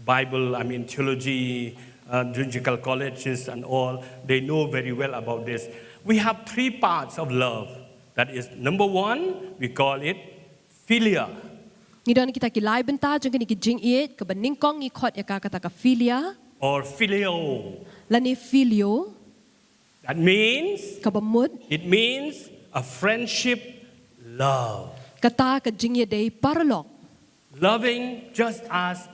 Bible, I mean, theology, uh, theological colleges and all. They know very well about this. We have three parts of love. That is, number one, we call it philia. Ngi don kita ki lai bynta jong kine ki jingïeit, kaba nyngkong ngi khot ïa ka kata ka philia. Or filio. Lane filio. That means, kaba mut, it means a friendship love. Kata ka jingïadei paralok. Loving just as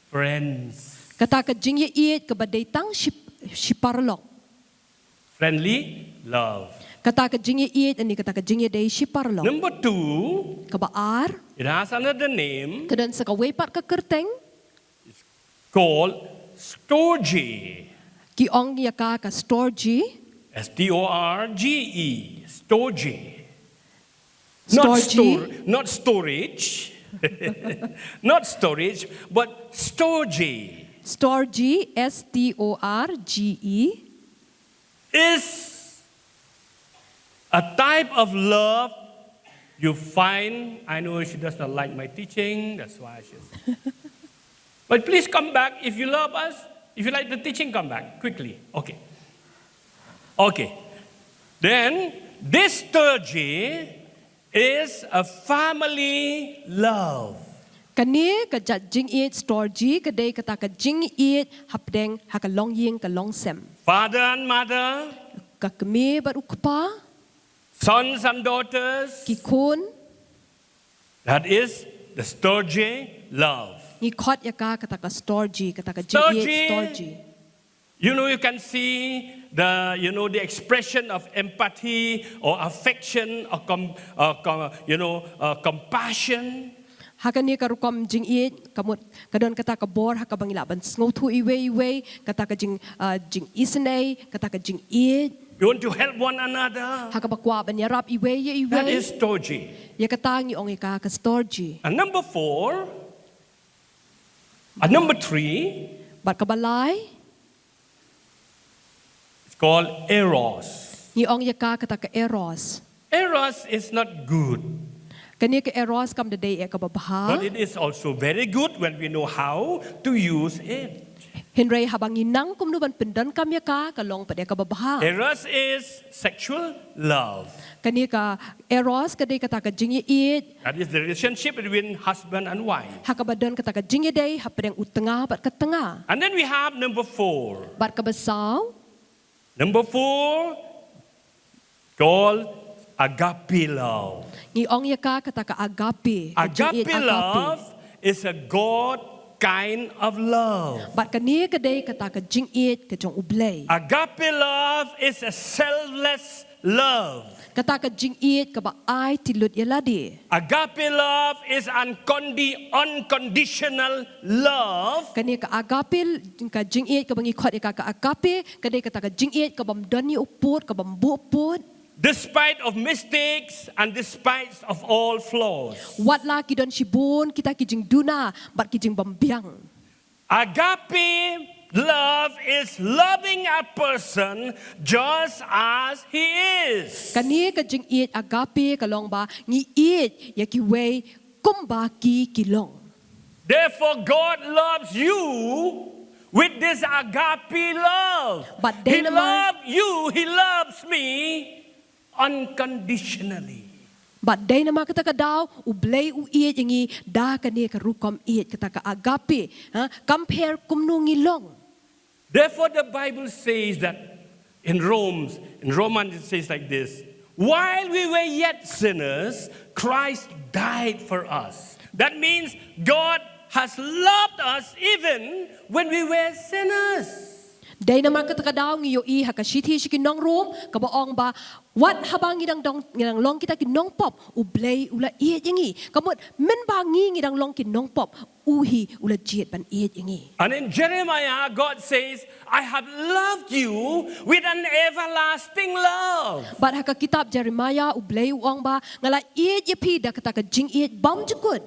friends. Kata ka jingïeit kaba dei tang shi, shi paralok. Friendly love. Kata ka jingïeit, ani kata ka jingïadei shi paralok. Number two, kaba ar, it has another name. Ka don sa kawei pat ka kyrteng. Called storge. Ki ong ïa ka ka storge. S T O R G E, storge. Not storge. Stor-, not storage. Not storage, but storge. Storge, S T O R G E. Is a type of love you find. I know she does not like my teaching, that's why she's. But please come back if you love us, if you like the teaching, come back quickly. Okay. Okay. Then this storge is a family love. Kane ka jait jingïeit storge ka dei kata ka jingïeit hapdeng ha ka longïing ka longsem. Father and mother. Ka kmie bad u kpa. Sons and daughters. Ki khun. That is the storge love. Ngi khot ïa ka kata ka storge, kata ka jingïeit storge. Storge. You know, you can see the, you know, the expression of empathy or affection or com-, uh, com-, you know, uh, compassion. Ha kane ka rukom jingïeit, ka mut ka don kata ka bor ha kaba ngi lah ban sngewthuh iwei iwei, kata ka jing, uh, jingisynei, kata ka jingïeit. You want to help one another. Ha kaba kwah ban ïarap iwei ïa iwei. That is storge. Ïa kata ngi ong ïa ka ka storge. And number four, and number three, bad kaba lai, it's called eros. Ngi ong ïa ka kata ka eros. Eros is not good. Kane ka eros kam da dei ïa kaba bha. But it is also very good when we know how to use it. Hynrei haba ngi nang kumno ban pyndonkam ïa ka, ka long pat ïa kaba bha. Eros is sexual love. Kane ka eros ka dei kata ka jingïeit. That is the relationship between husband and wife. Ha kaba don kata ka jingïadei hapdeng u tnga bad ka tnga. And then we have number four. Bad kaba saw. Number four, called agape love. Ngi ong ïa ka kata ka agape, ka jingïeit agape. Agape love is a God kind of love. Bad kane ka dei kata ka jingïeit ka jong U Blei. Agape love is a selfless love. Kata ka jingïeit kaba ai tilut ïa lade. Agape love is uncondi- unconditional love. Kane ka agape, ka jingïeit kaba ngi khot ïa ka, ka agape, ka dei kata ka jingïeit kabym don ïa u pud, kabym buh pud. Despite of mistakes and despite of all flaws. Wat la ki don shibun kita ki jingduna bad ki jingbymbiang. Agape love is loving a person just as he is. Kane ka jingïeit agape ka long ba ngi ïeit ïa kiwei kumba ki ki long. Therefore, God loves you with this agape love. But He then am I- loves you, He loves me unconditionally. Bad dei namar kata ka daw, U Blei u ïeit ïa ngi da kane ka rukom ïeit, kata ka agape, ha, kam pher kumno ngi long. Therefore, the Bible says that in Romans, in Romans it says like this, while we were yet sinners, Christ died for us. That means God has loved us even when we were sinners. Dei namar kata ka daw ngi ïohi ha ka shithi sha ki nong Rom, kaba ong ba wat haba ngi dang dong, ngi dang long kita ki nongpop, U Blei u la ïeit ïa ngi. Ka mut mynba ngi ngi dang long ki nongpop, u hi u la jied ban ïeit ïa ngi. And in Jeremiah, God says, I have loved you with an everlasting love. Bad ha ka kitab Jeremiah, U Blei u ong ba nga la ïeit ïa phi da kata ka jingïeit bymjukut.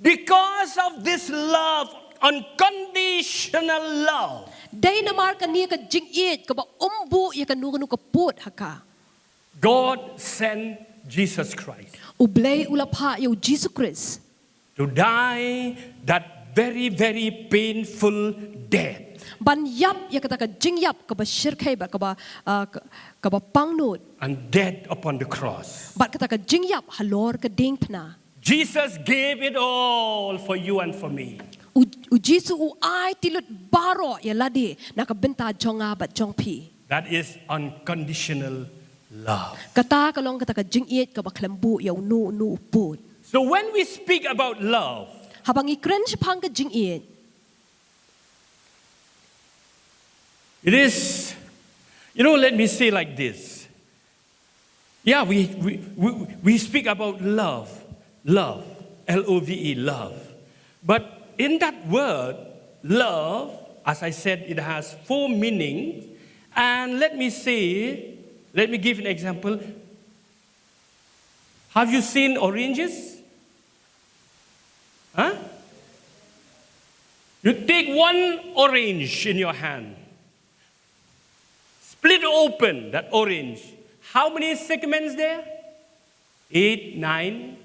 Because of this love, unconditional love, Dei namar kane ka jingïeit kaba ym buh ïa kano kano ka pud ha ka. God sent Jesus Christ U Blei u la phah ïa U Jisu Khrist. To die that very, very painful death. Ban ïap ïa kata ka jingïap kaba shyrkhei bad kaba, uh, ka- kaba pangnud. And death upon the cross. Bad kata ka jingïap halor ka diengphna. Jesus gave it all for you and for me. U, U Jisu u ai tilut baroh ïa lade na ka bynta jong nga bad jong phi. That is unconditional love. Kata ka long kata ka jingïeit kaba khlem buh ïa uno uno u pud. So when we speak about love, Haba ngi kren shaphang ka jingïeit. It is, you know, let me say like this. Yeah, we, we, we, we speak about love, love, L O V E, love. But in that word, love, as I said, it has four meanings. And let me say, let me give an example. Have you seen oranges? Huh? You take one orange in your hand, split open that orange. How many segments there? Eight, nine.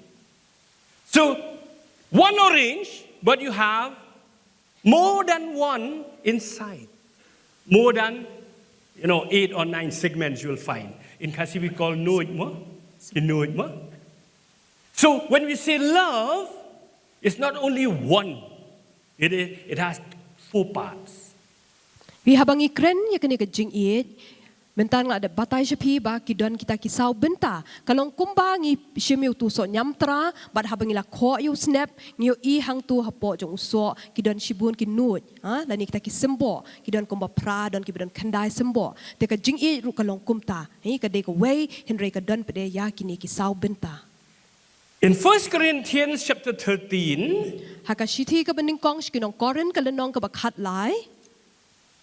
So, one orange, but you have more than one inside. More than, you know, eight or nine segments you will find. In Khasi we call nuid mo. In nuid mo. So when we say love, it's not only one. It, is, it has four parts. Wi haba ngi kren ïa kane ka jingïeit, mynta nga la dep batai sha phi ba ki don kita ki saw bynta. Ka long kumba ngi shim ïa uto u soh ñiamtra, bad haba ngi la khoh ïa u snep, ngi ïohi hangto hapoh jong u soh, ki don shibun ki nuid, ha, lane kita ki symboh, ki don kumba phra, don kiba don khyndai symboh. Te ka jingïeit ruh ka long kumta, hi, ka dei kawei, hynrei ka don pat de ïa kine ki saw bynta. In First Corinthians chapter thirteen, Ha ka shithi kaba nyngkong sha ki nong Korinth ka lynnong kaba khatlai.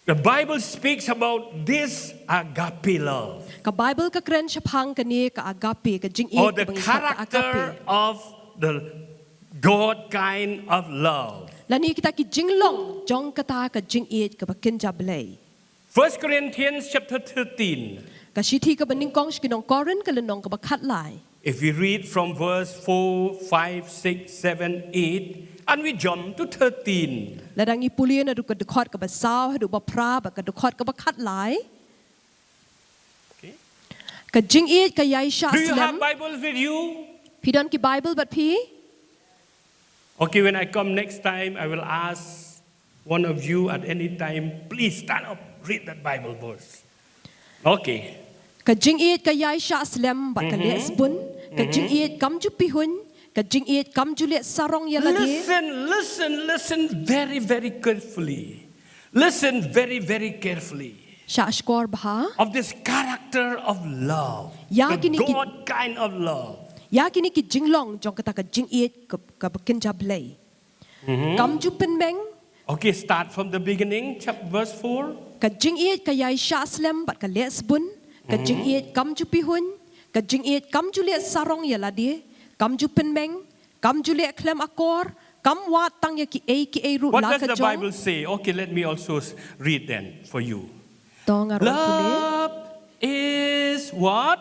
The Bible speaks about this agape love, Ka Bible ka kren shaphang kane ka agape, ka jingïeit or the kaba ngi khot ka character agape. Of the God kind of love. Lane kita ki jinglong jong kata ka jingïeit kaba kynja Blei. First Corinthians chapter thirteen. Ka shithi kaba nyngkong sha ki nong Korinth ka lynnong kaba khatlai. If we read from verse four, five, six, seven, eight, and we jump to thirteen. Lada ngi pule naduh ka dkhot kaba saw haduh ba phra bad ka dkhot kaba khatlai. Okay. Ka jingïeit ka ïaishah Do you have slem. Bibles with you? Phi don ki Bible bad phi? Okay, when I come next time, I will ask one of you at any time, please stand up, read that Bible verse. Okay. Ka jingïeit ka ïaishah slem bad ka leh sbun. Ka jingïeit kam ju pihuiñ. Ka jingïeit kam ju leh sarong ïa lade. Listen, listen, listen very, very carefully. Listen very, very carefully. Shah shkor bha. Of this character of love. Ya The kini ki- God kind of love. Ïa kine ki jinglong jong kata ka jingïeit ka, kaba kynja Blei. Kam ju pynmeng. Okay, start from the beginning, chap verse four. Ka jingïeit ka ïai shah slem bad ka leh sbun. Ka jingïeit kam ju pihuiñ. Ka jingïeit kam ju leh sarong ïa lade. Kam ju pynmeng. Kam ju leh khlem akor. Kam wad tang ïa kiei kiei ruh. What La does ka the jong. Bible say? Okay, let me also s- read then for you. To nga ruh pule. Love is what?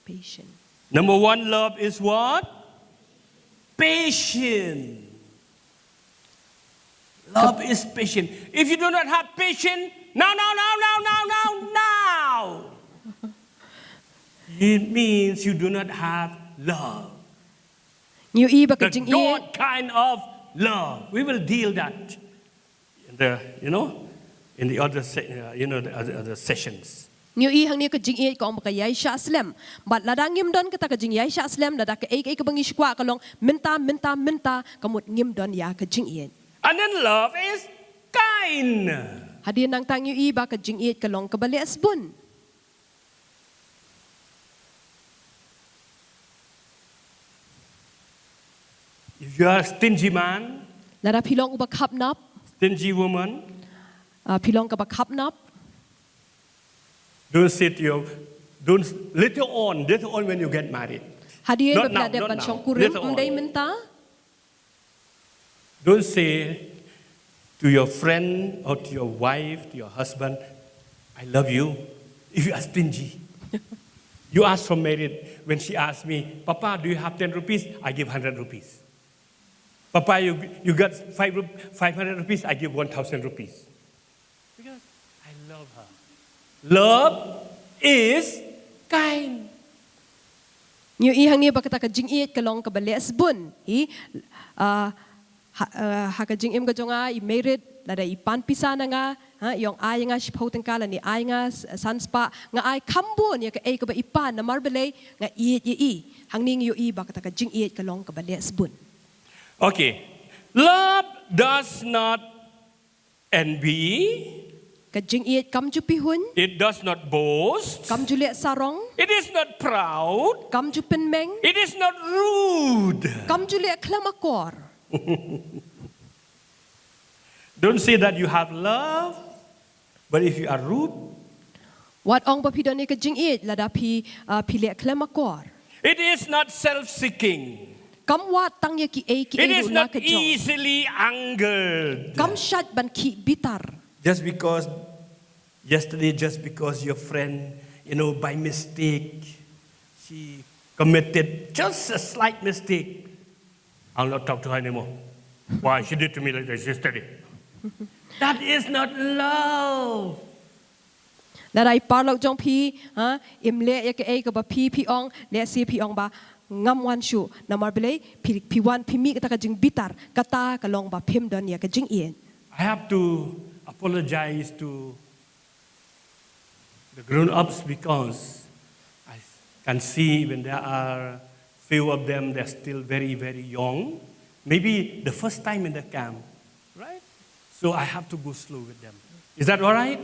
Patient. Number one, love is what? Patient. Love is patient. If you do not have patience, now, now, now, now, now, now, now, it means you do not have love. Ngi ïohi ba ka The jingïeit. God kind of love. We will deal that in the, you know, in the other, se- uh, you know, the other, other sessions. Ngi ïohi hangne ka jingïeit ka ong ba ka ïai shah slem. Bad lada ngim don kata ka jingïai shah slem, lada kaei kaei kaba ngi shu kwah ka long mynta, mynta, mynta, ka mut ngim don ïa ka jingïeit. And then love is kind. Hadien nangta ngi ïohi ba ka jingïeit ka long kaba leh sbun. If you are a stingy man, Lada phi long uba khapnap, stingy woman, ah, phi long kaba khapnap. Don't say to your, don't, later on, later on when you get married. Hadien Not ba phi la now, dep not ban now. shongkurim, Later on. Ym dei mynta. Don't say to your friend or to your wife, to your husband, "I love you," if you are stingy. You ask for married. When she asks me, "Papa, do you have ten rupees?" I give hundred rupees. "Papa, you, you got five, rup- five hundred rupees?" I give one thousand rupees. Because I love her. Love is kind. Ngi ïohi hangne ba kata ka jingïeit ka long kaba leh sbun. Hi, ah, ha, ah, ha ka jingim ka jong nga i married, lada i pan pisa na nga, ha, i ong ai nga shiphew tyngka lane ai nga s- san spah, nga ai kham bun ïa kaei kaba i pan, namar balei? Nga ïeit ïa i. Hangne ngi ïohi ba kata ka jingïeit ka long kaba leh sbun. Okay. Love does not envy. Ka jingïeit kam ju pihuiñ. It does not boast. Kam ju leh sarong. It is not proud. Kam ju pynmeng. It is not rude. Kam ju leh khlem akor. Don't say that you have love, but if you are rude, Wat ong ba phi don ïa ka jingïeit lada phi, ah, phi leh khlem akor. It is not self-seeking. Kam wad tang ïa kiei kiei It is ruh na not ka jong. Easily angered. Kam shait ban khih bitar. Just because yesterday, just because your friend, you know, by mistake, she committed just a slight mistake, I'll not talk to her anymore. Why she did to me like this yesterday? That is not love. Lada i paralok jong phi, ha, im leh ïa kaei kaba phi phi ong, lehse phi ong ba ngam wan shuh. Namar balei? Phi, phi wan phi mih kata ka jingbitar, kata ka long ba phim don ïa ka jingïeit. I have to apologize to the grown-ups because I can see when there are few of them, they're still very, very young. Maybe the first time in the camp, right? So I have to go slow with them. Is that all right?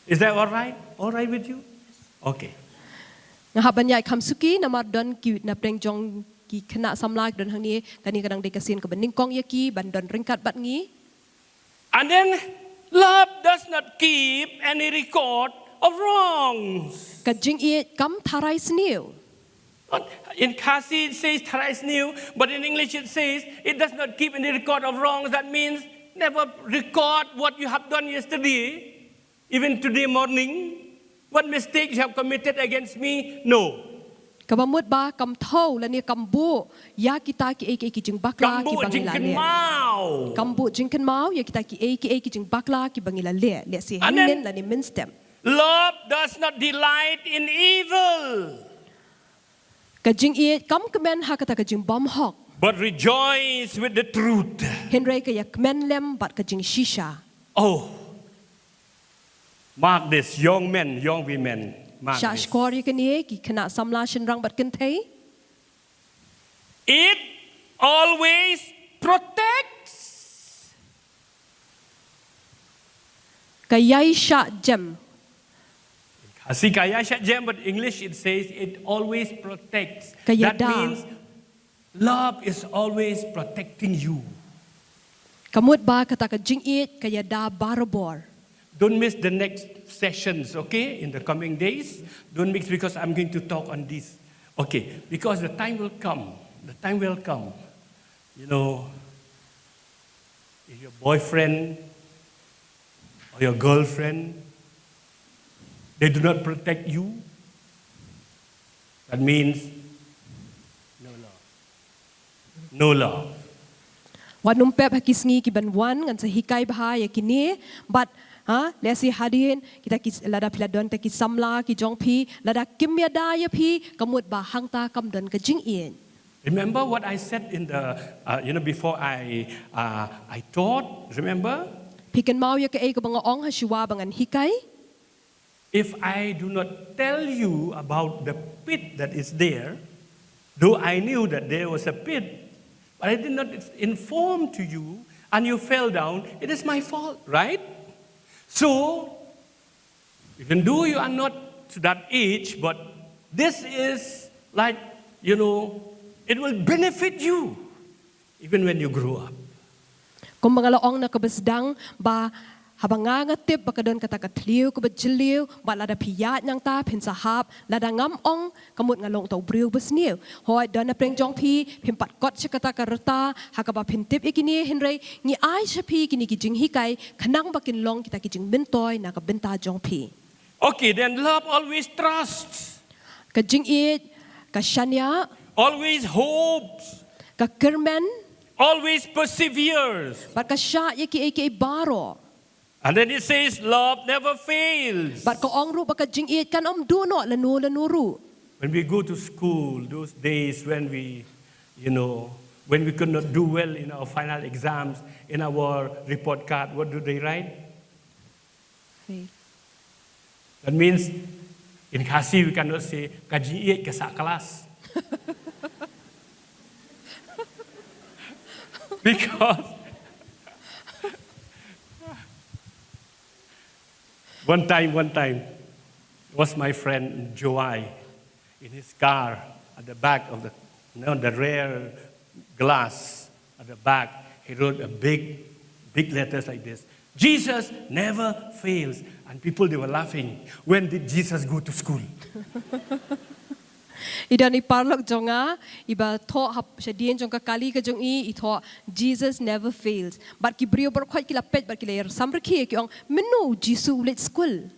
Is that all right? All right with you? Okay. Nga hap ban ïaid kham suki namar don ki na pdeng jong ki khynnah samla ki don hangne, kane ka dang dei ka sien kaba nyngkong ïa ki ban don ryngkat bad ngi. And then love does not keep any record of wrongs. Ka jingïeit kam tharai sniew. Not- In Khasi it says tharai sniew, but in English it says it does not keep any record of wrongs. That means never record what you have done yesterday, even today morning, what mistake you have committed against me. No. Kaba mut ba kam thew lane kam buh ïa kita kiei kiei ki jingbakla Kam buh kiba ngi la leh. Jingkynmaw. Kam buh jingkynmaw ïa kita kiei kiei ki jingbakla kiba ngi la leh. Lehse And then- hynnin lane mynstep. Love does not delight in evil, Ka jingïeit kam kmen ha kata ka jingbymhok. but rejoice with the truth. Hynrei ka ïa kmen lem bad ka jingshisha. Oh. Mark this, young men, young women. Mark Shah this. Shkor ïa kane ki khynnah samla shynrang bad kynthei. It always protects. Ka ïai shah jem. Khasi ka ïai shah jem, but English it says it always protects. Ka That ïada. Means love is always protecting you. Ka mut ba kata ka jingïeit ka ïada barabor. Don't miss the next sessions, okay, in the coming days. Don't miss, because I'm going to talk on this. Okay, because the time will come. The time will come. You know, if your boyfriend or your girlfriend, they do not protect you, that means no love. No love. Wat nym pep ha ki sngi ki ban wan, ngan sa hikai bha ïa kine, bad ha, lehse hadien, kita ki, lada phi la don kita ki samla ki jong phi, lada kim ïada ïa phi, ka mut ba hangta kam don ka jingïeit. Remember what I said in the, uh, you know, before I, uh, I taught, remember? Phi kynmaw ïa kaei kaba nga ong ha shuwa ba ngan hikai? If I do not tell you about the pit that is there, though I knew that there was a pit, but I did not inform to you, and you fell down, it is my fault, right? So, even though you are not to that age, but this is like, you know, it will benefit you even when you grow up. Kumba nga la ong na kaba sdang ba haba nga nga tip ba ka don kata ka thliew kaba jylliew, bad lada phi ïaid nangta phin sa hap, lada ngam ong ka mut nga long uta u briew ba sniew. Hooid, don na pdeng jong phi, phim pat kot sha kata ka rta ha kaba phin tip ïa kine, hynrei ngi ai sha phi kine ki jinghikai khnang ba kin long kita ki jingmyntoi na ka bynta jong phi. Okay, then love always trusts, Ka jingïeit ka shaniah, always hopes, ka kyrmen, always perseveres. bad ka shah ïa kiei kiei baroh. And then it says, love never fails. Bad ka ong ruh ba ka jingïeit kan ym duh noh lano lano ruh. When we go to school, those days when we, you know, when we could not do well in our final exams, in our report card, what do they write? That means, in Khasi, we cannot say, ka jingïeit ka sah klas. Because one time, one time, was my friend Joai in his car at the back of the, you know, the rear glass at the back. He wrote a big, big letters like this. Jesus never fails. And people, they were laughing. When did Jesus go to school? I don i paralok jong nga, iba thoh hap shadien jong ka kali ka jong i, i thoh, Jesus never fails. Bad ki briew baroh khoit ki la peit, bad ki la ïa samrkhie, ki ong, mynno u Jisu u leit skul?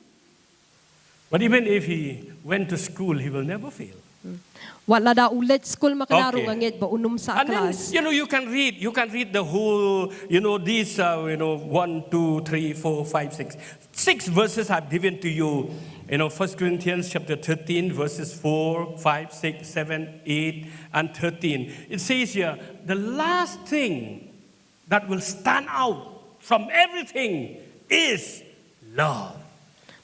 But even if he went to school, he will never fail. Wat lada u leit skul ma kane ruh Okay. nga ngeit ba un ym sah And then, klas. You know, you can read, you can read the whole, you know, these, uh, you know, one, two, three, four, five, six. Six verses I've given to you. You know, First Corinthians chapter thirteen, verses four, five, six, seven, eight, and thirteen. It says here, the last thing that will stand out from everything is love.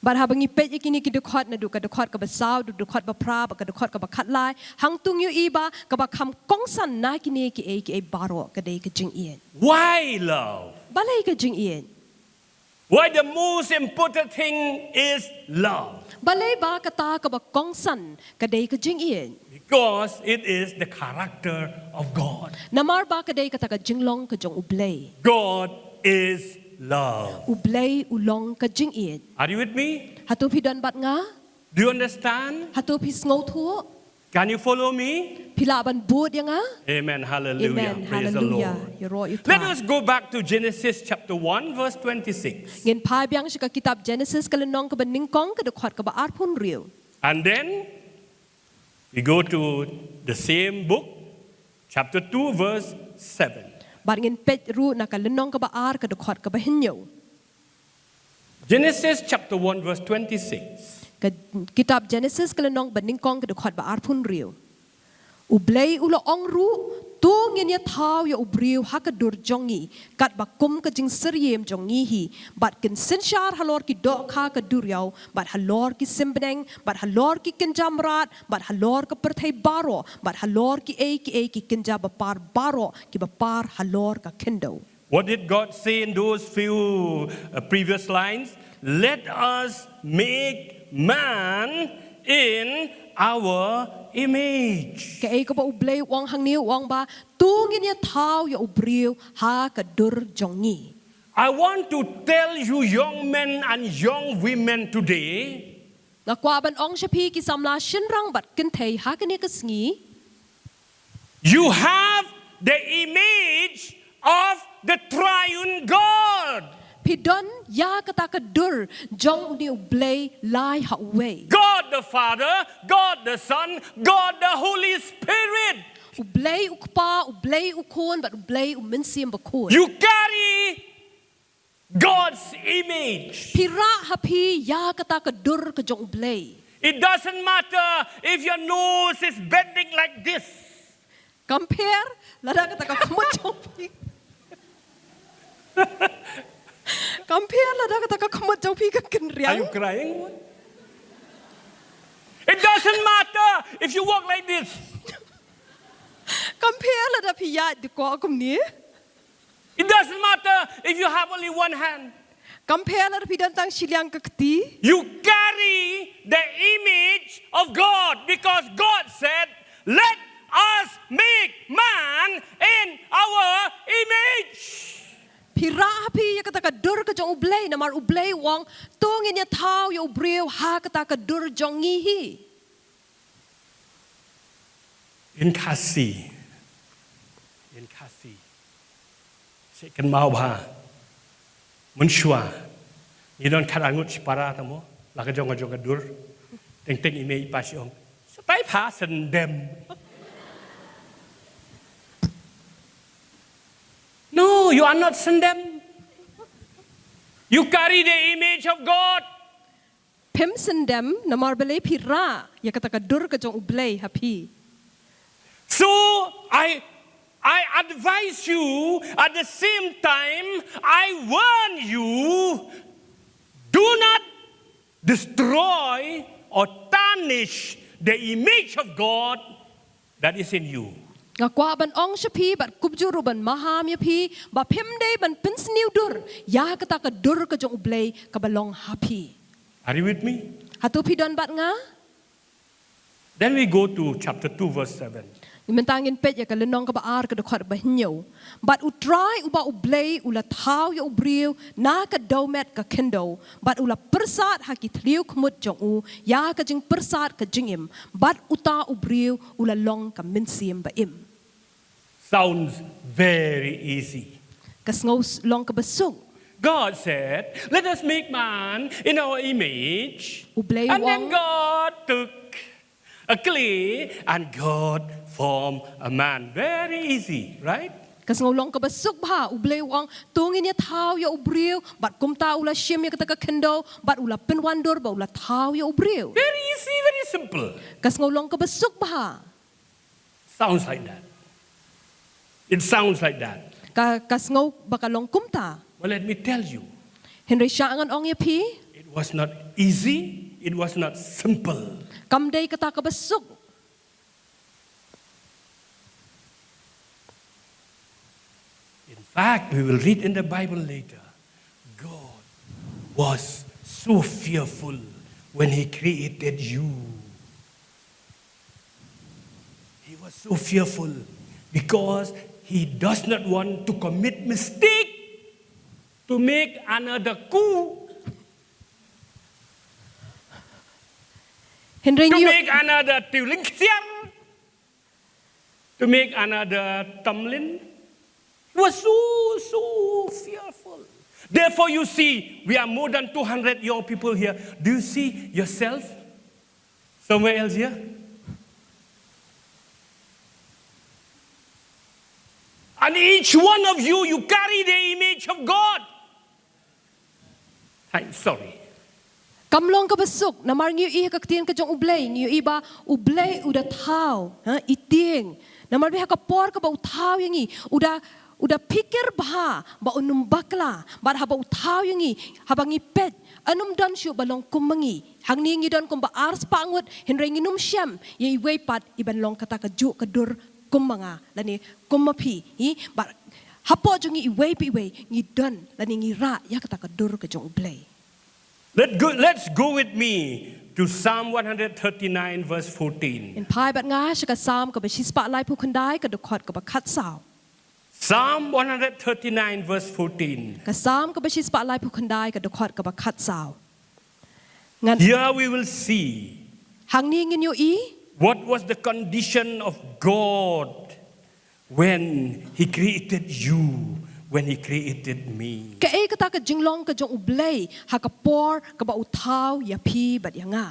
Bad haba ngi peit ïa kine ki dkhot, naduh ka dkhot kaba saw, dkhot ba phra, bad ka dkhot kaba khatlai, hangto ngi ïohi ba kaba kham kongsan na kine kiei kiei baroh ka dei ka jingïeit. Why love? Balei ka jingïeit? Why the most important thing is love? Balei ba kata kaba kongsan ka dei ka jingïeit? Because it is the character of God. Namar ba ka dei kata ka jinglong ka jong U Blei. God is love. U Blei u long ka jingïeit. Are you with me? Hato phi don bad nga? Do you understand? Hato phi sngewthuh? Can you follow me? Phi lah ban bud ïa nga? Amen. Hallelujah. Amen. Praise the Hallelujah. Lord. Ïaroh ïa u Let Trai. Us go back to Genesis chapter one, verse twenty-six. Ngin phai biang sha ka kitab Genesis ka lynnong kaba nyngkong ka dkhot kaba arphew hynriew. And then we go to the same book, chapter two, verse seven. Bad ngin peit ruh na ka lynnong kaba ar ka dkhot kaba hynñiew. Genesis chapter one, verse twenty-six. Ka kitab Genesis ka lynnong ba nyngkong ka dkhot ba arphew hynriew. U Blei u la ong ruh, To ngin ïa thaw ïa u briew ha ka dur jong ngi, katba kum ka jingsyriem jong ngi hi, bad kin synshar halor ki dohkha ka duriaw, bad halor ki sim bneng, bad halor ki kynja mrad, bad halor ka pyrthei baroh, bad halor kiei kiei ki kynja bapar baroh, kiba par halor ka khyndew. What did God say in those few, uh, previous lines? "Let us make man in our image." Kaei kaba U Blei u ong hangne, u ong ba, to ngin ïa thaw ïa u briew ha ka dur jong ngi. I want to tell you, young men and young women, today, Nga kwah ban ong sha phi ki samla shynrang bad kynthei ha kane ka sngi. You have the image of the triune God. Phi don ïa kata ka dur jong une U Blei lai ha uwei. God the Father, God the Son, God the Holy Spirit. U Blei u Kpa, U Blei u Khun, bad U Blei u Mynsiem Bakhuid. You carry God's image. Phi rah ha phi ïa kata ka dur ka jong U Blei. It doesn't matter if your nose is bending like this. Kam pher lada kata ka khmut jong phi. Kam pher lada kata ka khmut jong phi ka kynriang. Are you crying? It doesn't matter if you walk like this. Kam pher lada phi ïaid dkoh kumne. It doesn't matter if you have only one hand. Kam pher lada phi don tang shiliang ka kti. You carry the image of God because God said, "Let us make man in our image." Phi rah ha phi ïa kata ka dur ka jong U Blei, namar U Blei u ong, to ngin ïa thaw ïa u briew ha kata ka dur jong ngi hi. In Khasi. In Khasi. Shu kynmaw bha. Mynshuwa. Ngi don khatar ngut shipara tang mo. La ka jong ka jong ka dur. Teng teng i mei i pa shu ong, "Sa tai pha syndem." No, you are not syndem. You carry the image of God. Phim syndem, namar balei phi rah ïa kata ka dur ka jong U Blei ha phi. So I, I advise you, at the same time I warn you, do not destroy or tarnish the image of God that is in you. Nga kwah ban ong sha phi bad kumjuh ruh ban maham ïa phi ba phim dei ban pynsniew dur ïa kata ka dur ka jong U Blei kaba long ha phi. Are you with me? Hato phi don bad nga? Then we go to chapter two, verse seven. Mynta ngin peit ïa ka lynnong kaba ar ka dkhot ba hynñiew. Bad U Trai uba U Blei u la thaw ïa u briew na ka dewmet ka khyndew, bad u la pyrsad ha ki thliew khmut jong u ïa ka jingpyrsad ka jingim, bad uta u briew u la long ka mynsiem ba im. Sounds very easy. Ka sngew s-, long kaba suk. God said, "Let us make man in our image." U Blei u ong. And then God took a clay and God formed a man. Very easy, right? Ka sngew long kaba suk bha, U Blei u ong, to ngin ïa thaw ïa u briew, bad kumta u la shim ïa kata ka khyndew, bad u la pynwandur, bad u la thaw ïa u briew. Very easy, very simple. Ka sngew long kaba suk bha. Sounds like that. It sounds like that. Ka, ka sngew ba ka long kumta. Well, let me tell you. Hynrei sha ngan ong ïa phi. It was not easy. It was not simple. Kam dei kata kaba suk. In fact, we will read in the Bible later, God was so fearful when he created you. He was so fearful because he does not want to commit mistake to make another Ku, Hynrei to ngi make another Tiwlingksiar, to make another Tamlin. He was so, so fearful. Therefore, you see, we are more than two hundred young people here. Do you see yourself somewhere else here? And each one of you, you carry the image of God. I'm sorry. Kam long kaba suk, namar ngi ïohi ha ka ktien ka jong U Blei, ngi ïohi ba U Blei u da thaw, ha, i tieng, Namar ba ha ka por kaba u thaw ïa ngi, u da, u da phikir bha ba un ym bakla, bad haba u thaw ïa ngi, haba ngi peit, un ym don shuh ba long kum ma ngi. Hangne ngi don kumba ar spah ngut, hynrei ngin ym shem ïa iwei pat iban long kata kajuh ka dur kum ma nga, lane kum ma phi. Hi, bad hapoh jong ngi iwei pa iwei, ngi don, lane ngi rah ïa kata ka dur ka jong U Blei. Let go, let's go with me to Psalm one hundred thirty-nine, verse fourteen. Ngin phai bad nga sha ka Salm kaba shispah laiphew khyndai, ka dkhot kaba khatsaw. Psalm one hundred thirty-nine, verse fourteen. Ka Salm kaba shispah laiphew khyndai, ka dkhot kaba khatsaw. Ngan Here we will see Hangne ngin ïohi what was the condition of God when He created you, when He created me. Kaei kata ka jinglong ka jong U Blei ha ka por kaba u thaw ïa phi bad ïa nga.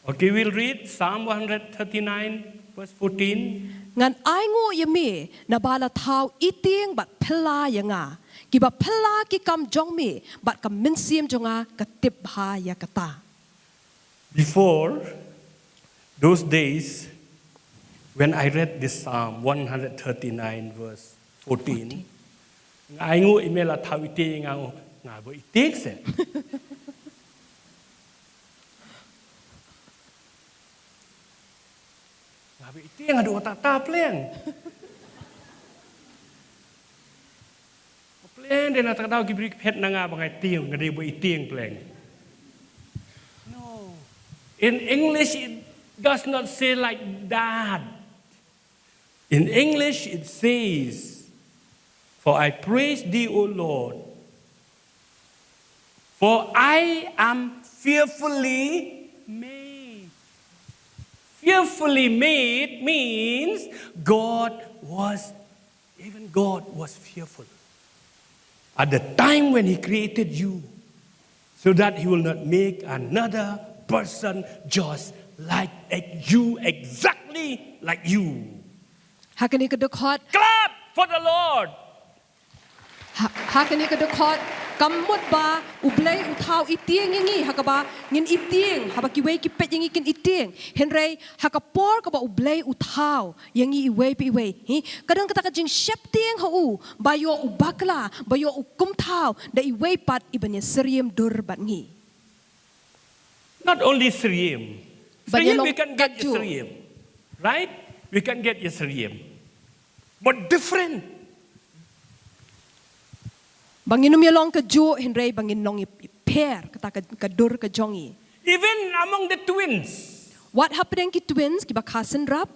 Okay, we'll read Psalm one hundred thirty-nine, verse fourteen. Ngan ainguh ïa me, naba la thaw itieng bad phylla ïa nga. Kiba phylla ki kam jong me, bad ka mynsiem jong nga ka tip bha ïa kata. Before those days, when I read this Psalm one hundred thirty-nine, verse fourteen, nga ainguh ïa me la thaw itieng, nga, nga ba itieng se. Nga ba itieng, nga dei uta ta pleng. Pleng, dei na kata ka daw ki briew ki phet na nga ba nga itieng, nga dei ba itieng pleng. No. In English, it does not say like that. In English, it says, "For I praise thee, O Lord, for I am fearfully made." Fearfully made means God was, even God was fearful at the time when He created you, so that He will not make another person just like you, exactly like you. Ha kane ka dkhot. Clap for the Lord. Ha, ha kane ka dkhot, kam mut ba U Blei u thaw itieng ïa ngi, ha kaba ngin itieng, haba kiwei ki peit ïa ngi kin itieng. Hynrei ha ka por kaba U Blei u thaw ïa ngi iwei pa iwei, hi, ka don kata ka jingsheptieng ha u, ba ïoh u bakla, ba ïoh u kumthaw da iwei pat iban ïa syriem dur bad ngi. Not only syriem. Ba ïa long kajuh. Syriem, we can get ïa syriem. Right? We can get ïa syriem. But different. Ba ngin ym ïa long kajuh, hynrei ba ngin long ïa pher, kata ka, ka dur ka jong ngi. Even among the twins. Wat hapdeng ki twins, kiba kha synrap.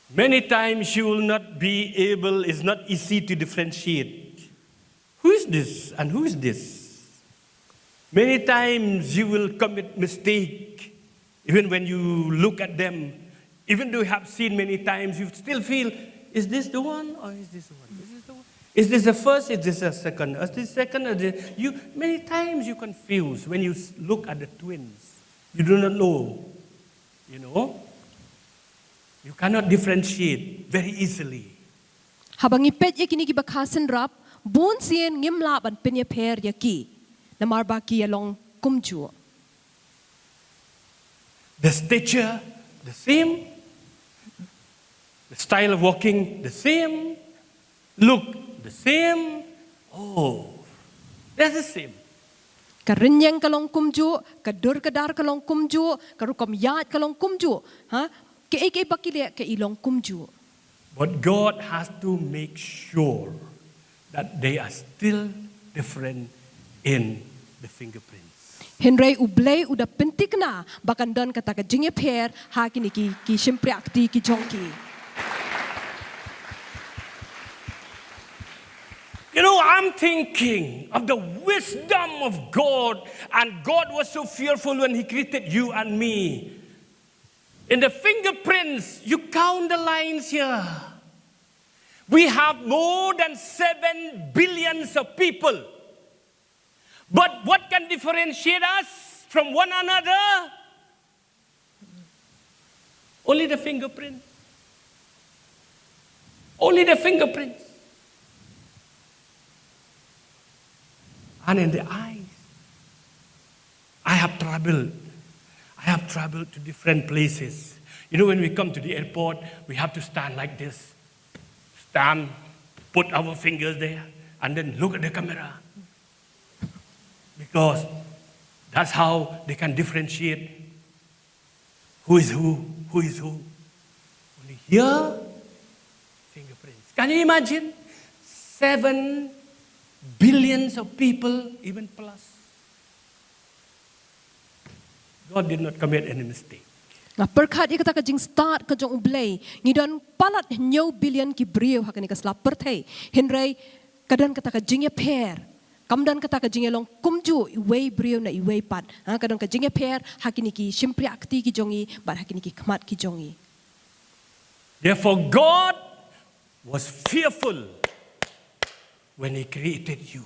Many times you will not be able, it's not easy to differentiate. Who is this and who is this? Many times you will commit mistake. Even when you look at them, even though you have seen many times, you still feel, "Is this the one or is this the one? Is this the one? Is this the first? Is this the second? Is this second?" Is this-" You, many times you confuse when you s-, look at the twins. You do not know, you know. You cannot differentiate very easily. Haba ngi peit ïa kine kiba kha synrap, bun sien ngim lah ban pynïapher ïa ki. Namar ba ki ïa long kumjuh. The stature, the same. The style of walking, the same. Look, the same. Oh, that's the same. Ka rynïeng ka long kumjuh, ka dur ka dar ka long kumjuh, ka rukom ïaid ka long kumjuh. Ha? Kaei kaei ba ki leh ka i long kumjuh. But God has to make sure that they are still different in the fingerprints. Hynrei U Blei u da pynthikna ba kan don kata ka jingïapher ha kine ki, ki shympriahkti ki jong ki. You know, I'm thinking of the wisdom of God, and God was so fearful when He created you and me. In the fingerprints, you count the lines here. We have more than seven billions of people. But what can differentiate us from one another? Only the fingerprints. Only the fingerprints. And in the eyes. I have traveled. I have traveled to different places. You know, when we come to the airport, we have to stand like this. Stand, put our fingers there, and then look at the camera. Because that's how they can differentiate who is who, who is who. Only here, fingerprints. Can you imagine? Seven billions of people, even plus. God did not commit any mistake. Nga pyrkhat ïa kata ka jingstad ka jong U Blei, ngi don palat hynñiew billion ki briew ha kane ka sla pyrthei. Hynrei ka don kata ka jingïapher. Kam don kata ka jingïalong kumjuh iwei briew na iwei pat. Ha, ka don ka jingïapher ha kine ki shympriah kti ki jong ngi bad ha kine ki khmat ki jong ngi. Therefore, God was fearful when He created you.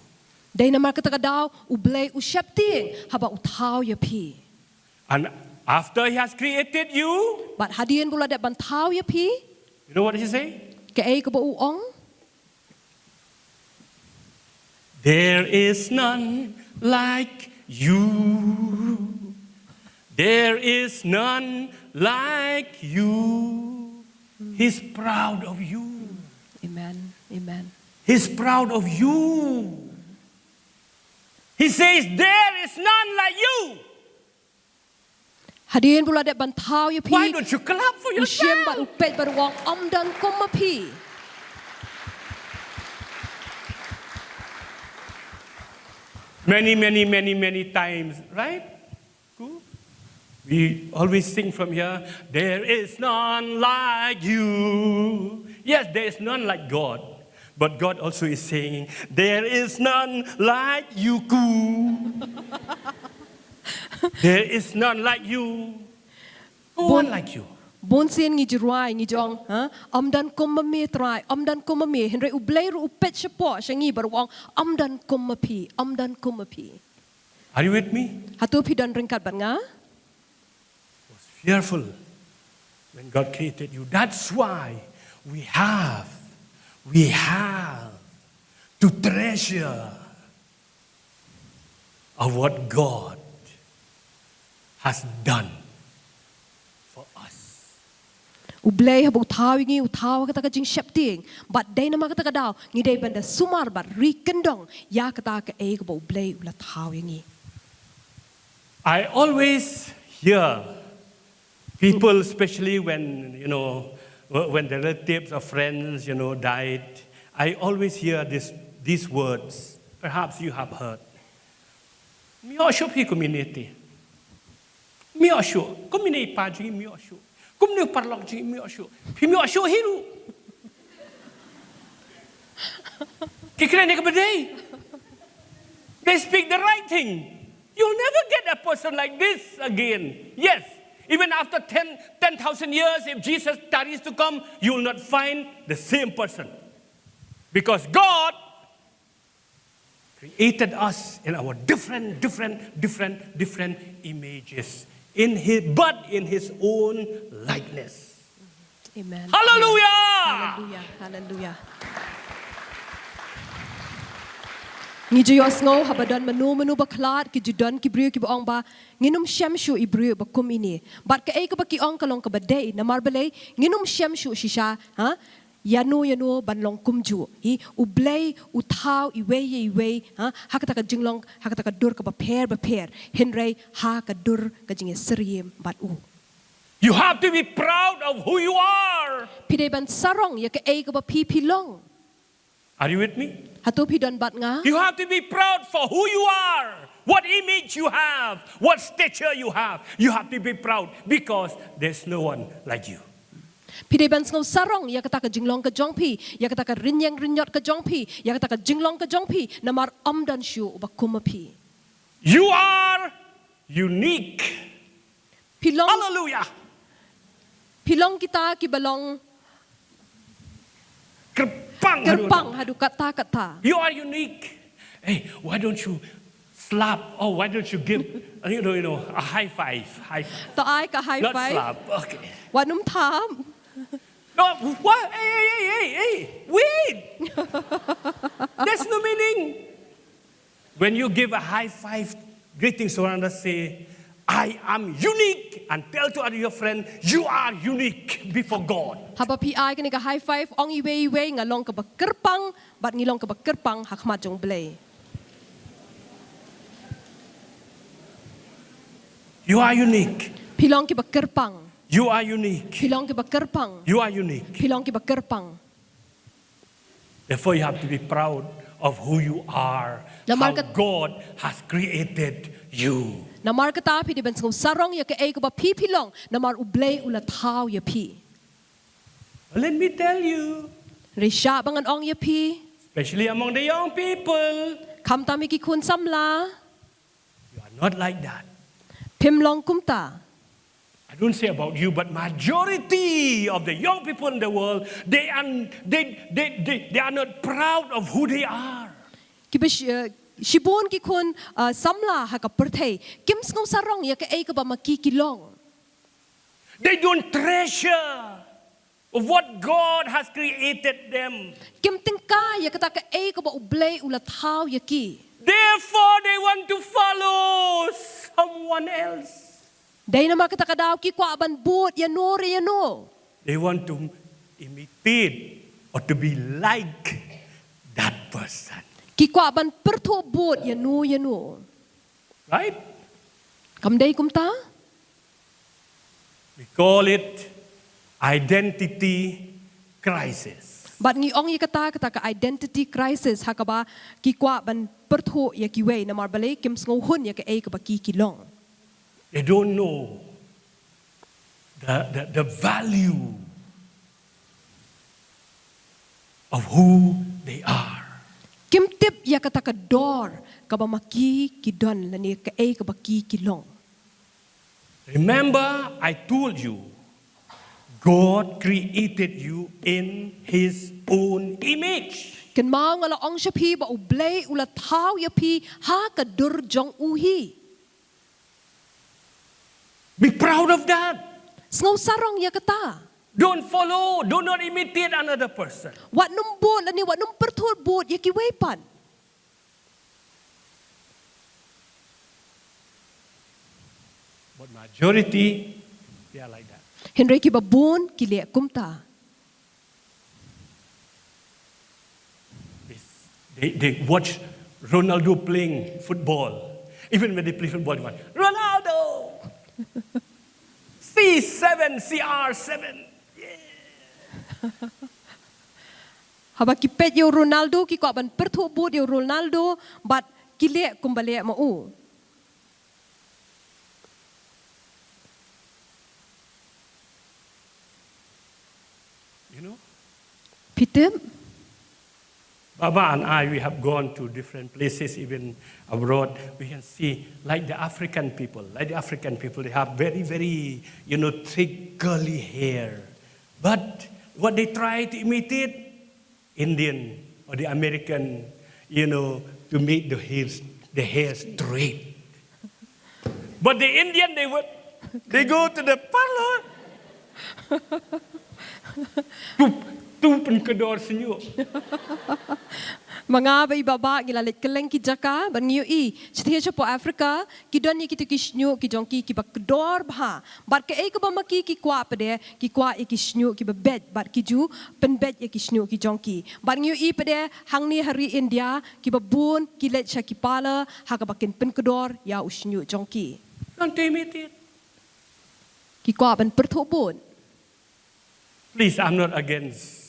Dei namar kata ka daw U Blei u sheptieng haba u thaw ïa phi. And after He has created you, bad hadien ba u la dep ban thaw ïa phi, you know what He say? Kaei kaba u ong? There is none like you. There is none like you. He's proud of you. Amen. Amen. He's proud of you. He says, "There is none like you." Hadien ba u la dep ban thaw ïa phi, why don't you clap for yourself? U shim bad u peit bad u ong, ym don kum ma phi. Many, many, many, many times, right? Cool. We always sing from here, "There is none like you." Yes, there is none like God. But God also is saying, "There is none like you, Ku." There is none like you. No one like you. Bun sien ngi ju rwai, ngi ju ong, ha? Ym don kum ma me Trai, ym don kum ma me. Hynrei U Blei ruh u peit shapoh sha ngi bad u ong, ym don kum ma phi, ym don kum ma phi. Are you with me? Hato phi don ryngkat bad nga? Was fearful when God created you. That's why we have, we have to treasure of what God has done for us. U Blei haba u thaw ïa ngi, u thaw ha kata ka jingsheptieng. Bad dei namar kata ka daw ngi dei ban da sumar bad ri kyndong ïa kata kaei kaba U Blei u la thaw ïa ngi. I always hear people, especially when, you know, wh- when the relatives or friends, you know, died, I always hear this, these words. Perhaps you have heard. Myoh shuh phi kumne te. Myoh shuh. Kumne pa jong ngi myoh shuh. Kumne paralok jong ngi myoh shuh. Phi myoh shuh hi ruh. Ki kren ïa kaba dei. They speak the right thing. You'll never get a person like this again. Yes, even after ten, ten thousand years, if Jesus tarries to come, you will not find the same person. Because God created us in our different, different, different, different images. In his, but in his own likeness. Amen. Hallelujah! Hallelujah. Hallelujah. Ngi ju ïohsngew haba don mano mano ba khlad ki ju don ki briew kiba ong ba ngin ym shem shuh ïa briew ba kum ine. Bad kaei kaba ki ong ka long kaba dei namar balei ngin ym shem shuh shisha, ha? Ïano ïano ban long kumjuh. Hi, U Blei u thaw iwei ïa iwei, ha, ha kata ka jinglong, ha kata ka dur kaba pher bapher. Hynrei ha ka dur ka jingïasyriem bad u. You have to be proud of who you are. Phi dei ban sarong ïa kaei kaba phi phi long. Are you with me? Hato phi don bad nga? You have to be proud for who you are, what image you have, what stature you have. You have to be proud because there's no one like you. Phi dei ban sngew sarong ïa kata ka jinglong ka jong phi, ïa kata ka rynïeng rynñiot ka jong phi, ïa kata ka jinglong ka jong phi, namar ym don shuh uba kum ma phi. You are unique. Phi long, Hallelujah. Phi long kita kiba long kyrpang, kyrpang haduh katta katta. You are unique. Hey, why don't you slap? Oh, why don't you give, uh, you know, you know, a high five? High five. To ai ka high five. Not slap. Okay. Wat nym thap. No, what? Hey, hey, hey, hey, hey. Wait. There's no meaning. When you give a high five, greetings to one another, say, I am unique, and tell to other your friend, you are unique before God. Haba phi ai kane ka high five, ong iwei iwei, nga long kaba kyrpang, bad ngi long kaba kyrpang ha khmat jong Blei. You are unique. Phi long kiba kyrpang. You are unique. Phi long kiba kyrpang. You are unique. Phi long kiba kyrpang. Therefore, you have to be proud of who you are, Namar how kat- God has created you. Namar kata phi dei ban sngew sarong ïa kaei kaba phi phi long, namar U Blei u la thaw ïa phi. Well, let me tell you, Hynrei shah ba ngan ong ïa phi, especially among the young people, khamtam ïa ki khun samla, you are not like that. Phim long kumta. I don't say about you, but majority of the young people in the world, they are, they, they, they, they are not proud of who they are. Kiba shi-, eh, shibun ki khun, eh, samla ha ka pyrthei kim sngew sarong ïa kaei kaba ma ki ki long. They don't treasure what God has created them. Kim tyngkai ïa kata kaei kaba U Blei u la thaw ïa ki. Therefore, they want to follow someone else. Dei namar kata ka daw ki kwah ban bud ïano re ïano. They want to imitate or to be like that person. Ki kwah ban pyrthuh bud ïano ïano. Right? Kam dei kumta? We call it identity crisis. Bad ngi ong ïa kata, kata ka identity crisis, ha kaba ki kwah ban pyrthuh ïa kiwei namar balei kim sngewhun ïa kaei kaba ki ki long. They don't know the, the, the value of who they are. Kim tip ïa kata ka dor kaba ma ki ki don lane kaei kaba ki ki long. Remember, I told you, God created you in his own image. Kynmaw nga la ong sha phi ba U Blei u la thaw ïa phi ha ka dur jong u hi. Be proud of that. Sngew sarong ïa kata. Don't follow, do not imitate another person. Wat nym bud lane wat nym pyrthuh bud ïa kiwei pat. But majority, they are like that. Hynrei kiba bun ki leh kumta. They, they watch Ronaldo playing football. Even when they play football, they want, "Ronaldo! C seven, C R seven." Yeah. Haba ki peit ïa u Ronaldo, ki kwah ban pyrthuh bud ïa u Ronaldo, bad ki leh kumba leh ma u. You know? Phi tip? Baba and I, we have gone to different places, even abroad. We can see, like the African people, like the African people, they have very, very, you know, thick curly hair. But what they try to imitate, Indian or the American, you know, to make the hair, the hair straight. But the Indian, they would, they go to the parlor. Tu, tu pynkdor shñiuh. Ma nga bad i Baba ngi la leit kylleng ki jaka, bad ngi ïohi, shathie shapoh Africa, ki don ïa kita ki shñiuh ki jong ki kiba kdor bha. Bad kaei kaba ma ki ki kwah pat de, ki kwah ïa ki shñiuh kiba beit, bad ki ju pynbeit ïa ki shñiuh ki jong ki. Bad ngi ïohi pat de, hangne ha ri India, kiba bun, ki leit sha ki parlor, ha kaba kin pynkdor ïa u shñiuh jong ki. Don't imitate. Ki kwah ban pyrthuh bud. Please, I'm not against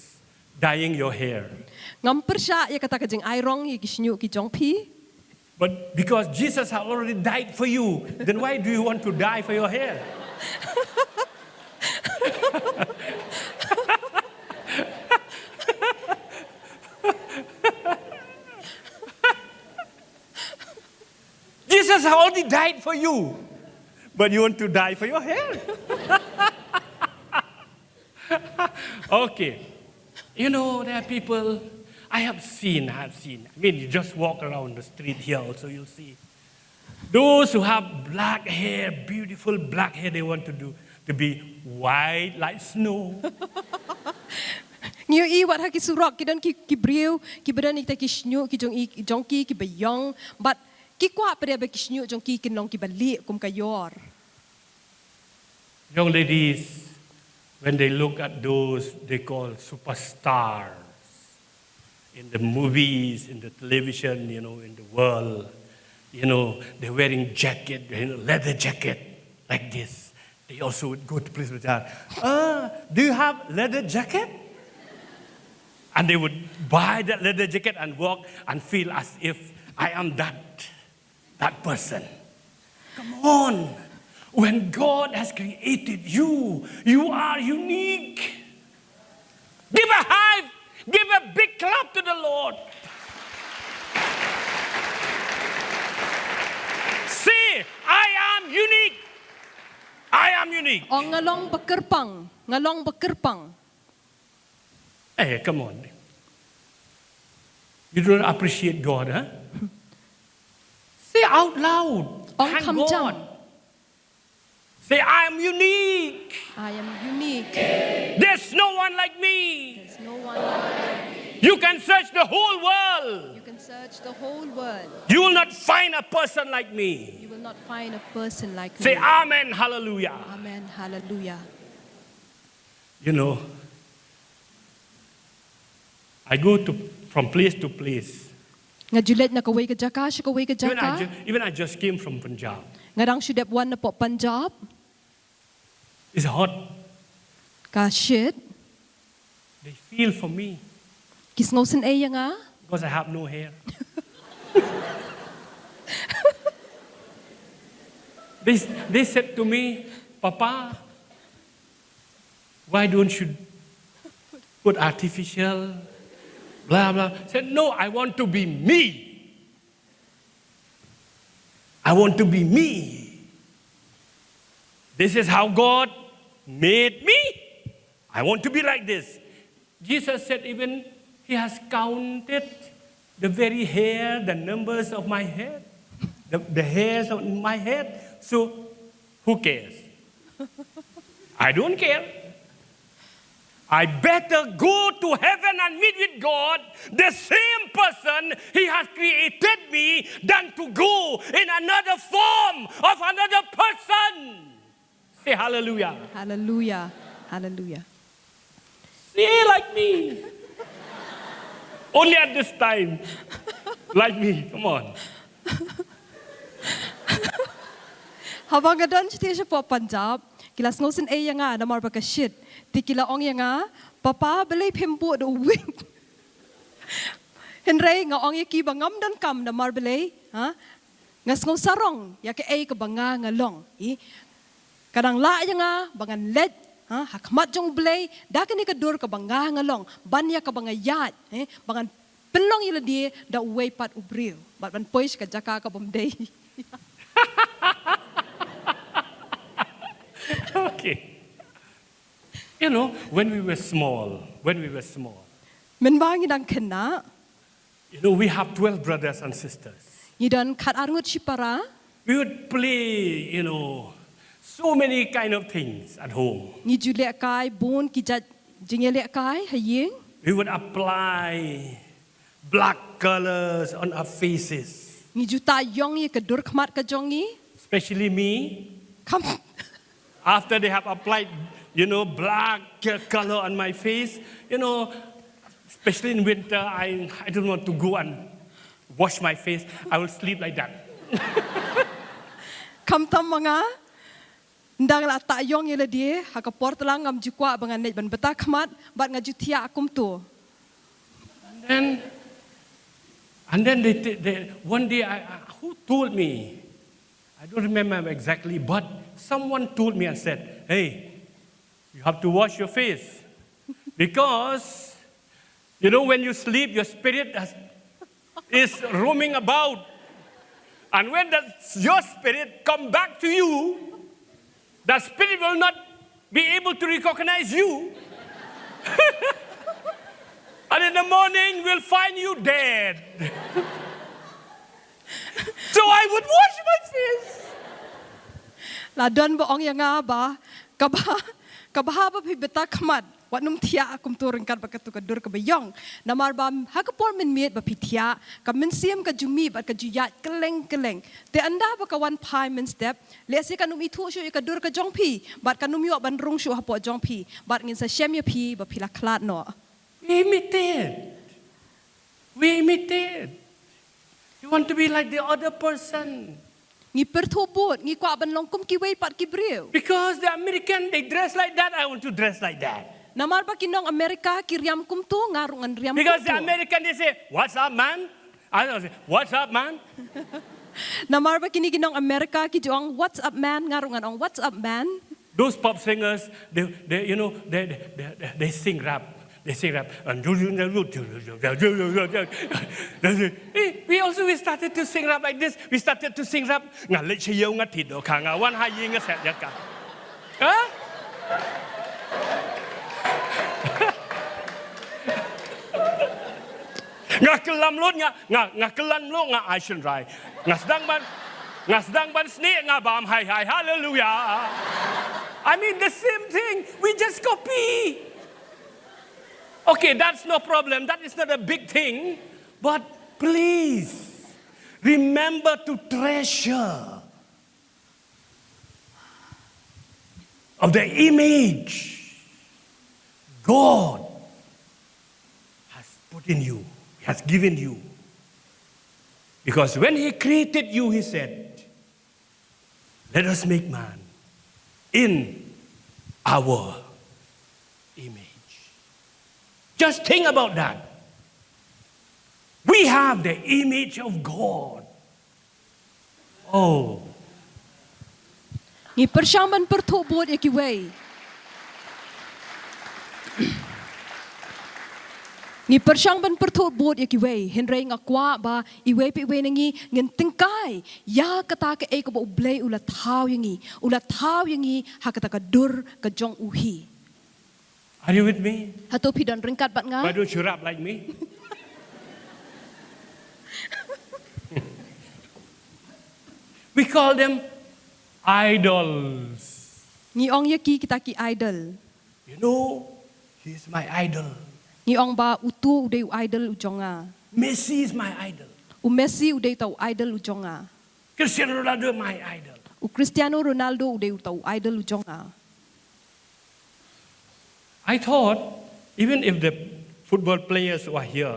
dyeing your hair. Ngam pyrshah ïa kata ka jingai rong ïa ki shñiuh ki jong phi. But because Jesus has already died for you, then why do you want to dye for your hair? Jesus has already died for you, but you want to dye for your hair. Okay. You know, there are people, I have seen, I have seen. I mean, you just walk around the street here also, you'll see. Those who have black hair, beautiful black hair, they want to do, to be white like snow. Ngi ïohi wat ha ki surok, ki don ki, ki briew, kiba don ïa kita ki shñiuh ki jong i, jong ki, kiba ïong, bad Ki kwah pat de ba ki shñiuh jong ki kin long kiba lieh kum ka ïor. Young ladies, when they look at those they call superstars in the movies, in the television, you know, in the world, you know, they're wearing jacket, you know, leather jacket like this. They also would go to police bazaar. Ah, do you have leather jacket? And they would buy that leather jacket and walk and feel as if I am that that person. Come on. When God has created you, you are unique. Give a high, give a big clap to the Lord. Say, I am unique. I am unique. Ong nga long ba kyrpang, nga long ba kyrpang. Hey, come on. You don't appreciate God, huh? Say out loud. Ong Thank kham God. Jam. Say, I am unique. I am unique. There's no one like me. There's no one like me. You can search the whole world. You can search the whole world. You will not find a person like me. You will not find a person like Say, me. Amen, hallelujah. Amen. Hallelujah. You know, I go to from place to place. Nga ju leit na kawei ka jaka sha kawei ka Even I, jaka. ju- even I just came from Punjab. Nga dang shu dep wan na pop Punjab. It's hot. Ka shit. They feel for me Ki sngew sngewsih ïa nga. Because I have no hair. they, they said to me, Papa, why don't you put artificial, blah, blah. I said, no, I want to be me. I want to be me. This is how God made me. I want to be like this. Jesus said, even He has counted the very hair, the numbers of my head, the, the hairs on my head. So, who cares? I don't care. I better go to heaven and meet with God, the same person He has created me, than to go in another form of another person. Say hallelujah. Hallelujah. Hallelujah. Say like me. Only at this time. Like me. Come on. Haba nga don shatei sha pop Punjab, ki la sngew sngewsih ïa nga namar ba ka shit. Te ki la ong ïa nga, Papa, balei phim buh da u wig? Hynrei nga ong ïa ki ba ngam don kam namar balei, ha? Nga sngew sarong ïa kaei kaba nga nga long. I ka dang lah ïa nga ba ngan leit, ha, ha khmat jong u Blei da kane ka dur kaba nga nga long, ban ïa kaba nga ïaid, eh, ba ngan pynlong ïa lade da uwei pat u briew bad ban poi sha ka jaka ka bym dei. Okay. You know, when we were small, when we were small, Mynba ngi dang khynnah, you know, we have twelve brothers and sisters. Ngi don khatar ngut shipara. We would play, you know, so many kind of things at home. Ngi ju lehkai bun ki jait jingïalehkai ha ïing. We would apply black colors on our faces. Ngi ju tah ïong ïa ka dur khmat ka jong ngi. Especially me. Kam After they have applied, you know, black color on my face, you know, especially in winter, I, I don't want to go and wash my face. I will sleep like that. Kam tam ma nga. Nda nga la tah ïong ïa lade ha ka por tlang ngam ju kwah ba ngan leit ban bta khmat bad nga ju thiah kumto. And then, and then they, they, one day, I, I, who told me? I don't remember exactly, but someone told me and said, hey, you have to wash your face. Because, you know, when you sleep, your spirit has, is roaming about. And when that, your spirit come back to you, the spirit will not be able to recognize you. And in the morning, will find you dead. So I would wash my face. La don ba ong ïa nga ba kaba Ka bha ba phi bteng khmat, wat nym thiah kumto ryngkat bad katu ka dur kaba ïong. Namar ba ha ka por mynmiet ba phi thiah, ka mynsiem ka ju mih bad ka ju ïaid kylleng kylleng. Te ynda ba ka wan phai mynstep, lehse kan ym ithuh shuh ïa ka dur ka jong phi, bad kan ym ïoh ban rung shuh hapoh jong phi, bad ngin sa shem ïa phi ba phi la khlad noh. We imitate. We imitate. You want to be like the other person. Ngi pyrthuh bud, ngi kwah ban long kum kiwei pat ki briew. Because the American, they dress like that, I want to dress like that. Namar ba ki nong America ki riam kumto, nga ruh ngan riam kumto. Because the American, they say, "What's up, man?" I don't say, "What's up, man?" Namar ba kine ki nong America ki ju ong, "What's up, man?" Nga ruh ngan ong, "What's up, man?" Those pop singers, they, they, you know, they, they, they, they sing rap. They sing rap. And they say, "Eh, we also, we started to sing rap like this. We started to sing rap. Nga leit sha ïew nga thied dohkha, nga wan ha ïing nga set jaka." Huh? Nga kyllam lut, nga, nga, nga kyllam lut, nga ai shynrai. Nga sdang ban, nga sdang ban snieh, nga bam hai hai, hallelujah. I mean, the same thing. We just copy. Okay, that's no problem. That is not a big thing. But please, remember to treasure of the image God has put in you, has given you. Because when He created you, He said, "Let us make man in our image." Just think about that. We have the image of God. Oh. Ngi pyrshang ban pyrthuh bud ïa kiwei. Ngi pyrshang ban pyrthuh bud ïa kiwei. Hynrei nga kwah ba iwei pa iwei na ngi ngin tyngkai ïa kata kaei kaba U Blei u la thaw ïa ngi. U la thaw ïa ngi ha kata ka dur ka jong U hi. Are you with me? Hato phi don ryngkat bad nga? Why don't you rap like me? We call them idols. Ngi ong ïa ki kita ki idol. You know, he is my idol. Ngi ong ba uto u dei u idol u jong nga. Messi is my idol. U Messi u dei uta u idol u jong nga. Cristiano Ronaldo, my idol. U Cristiano Ronaldo u dei uta u idol u jong nga. I thought, even if the football players who are here,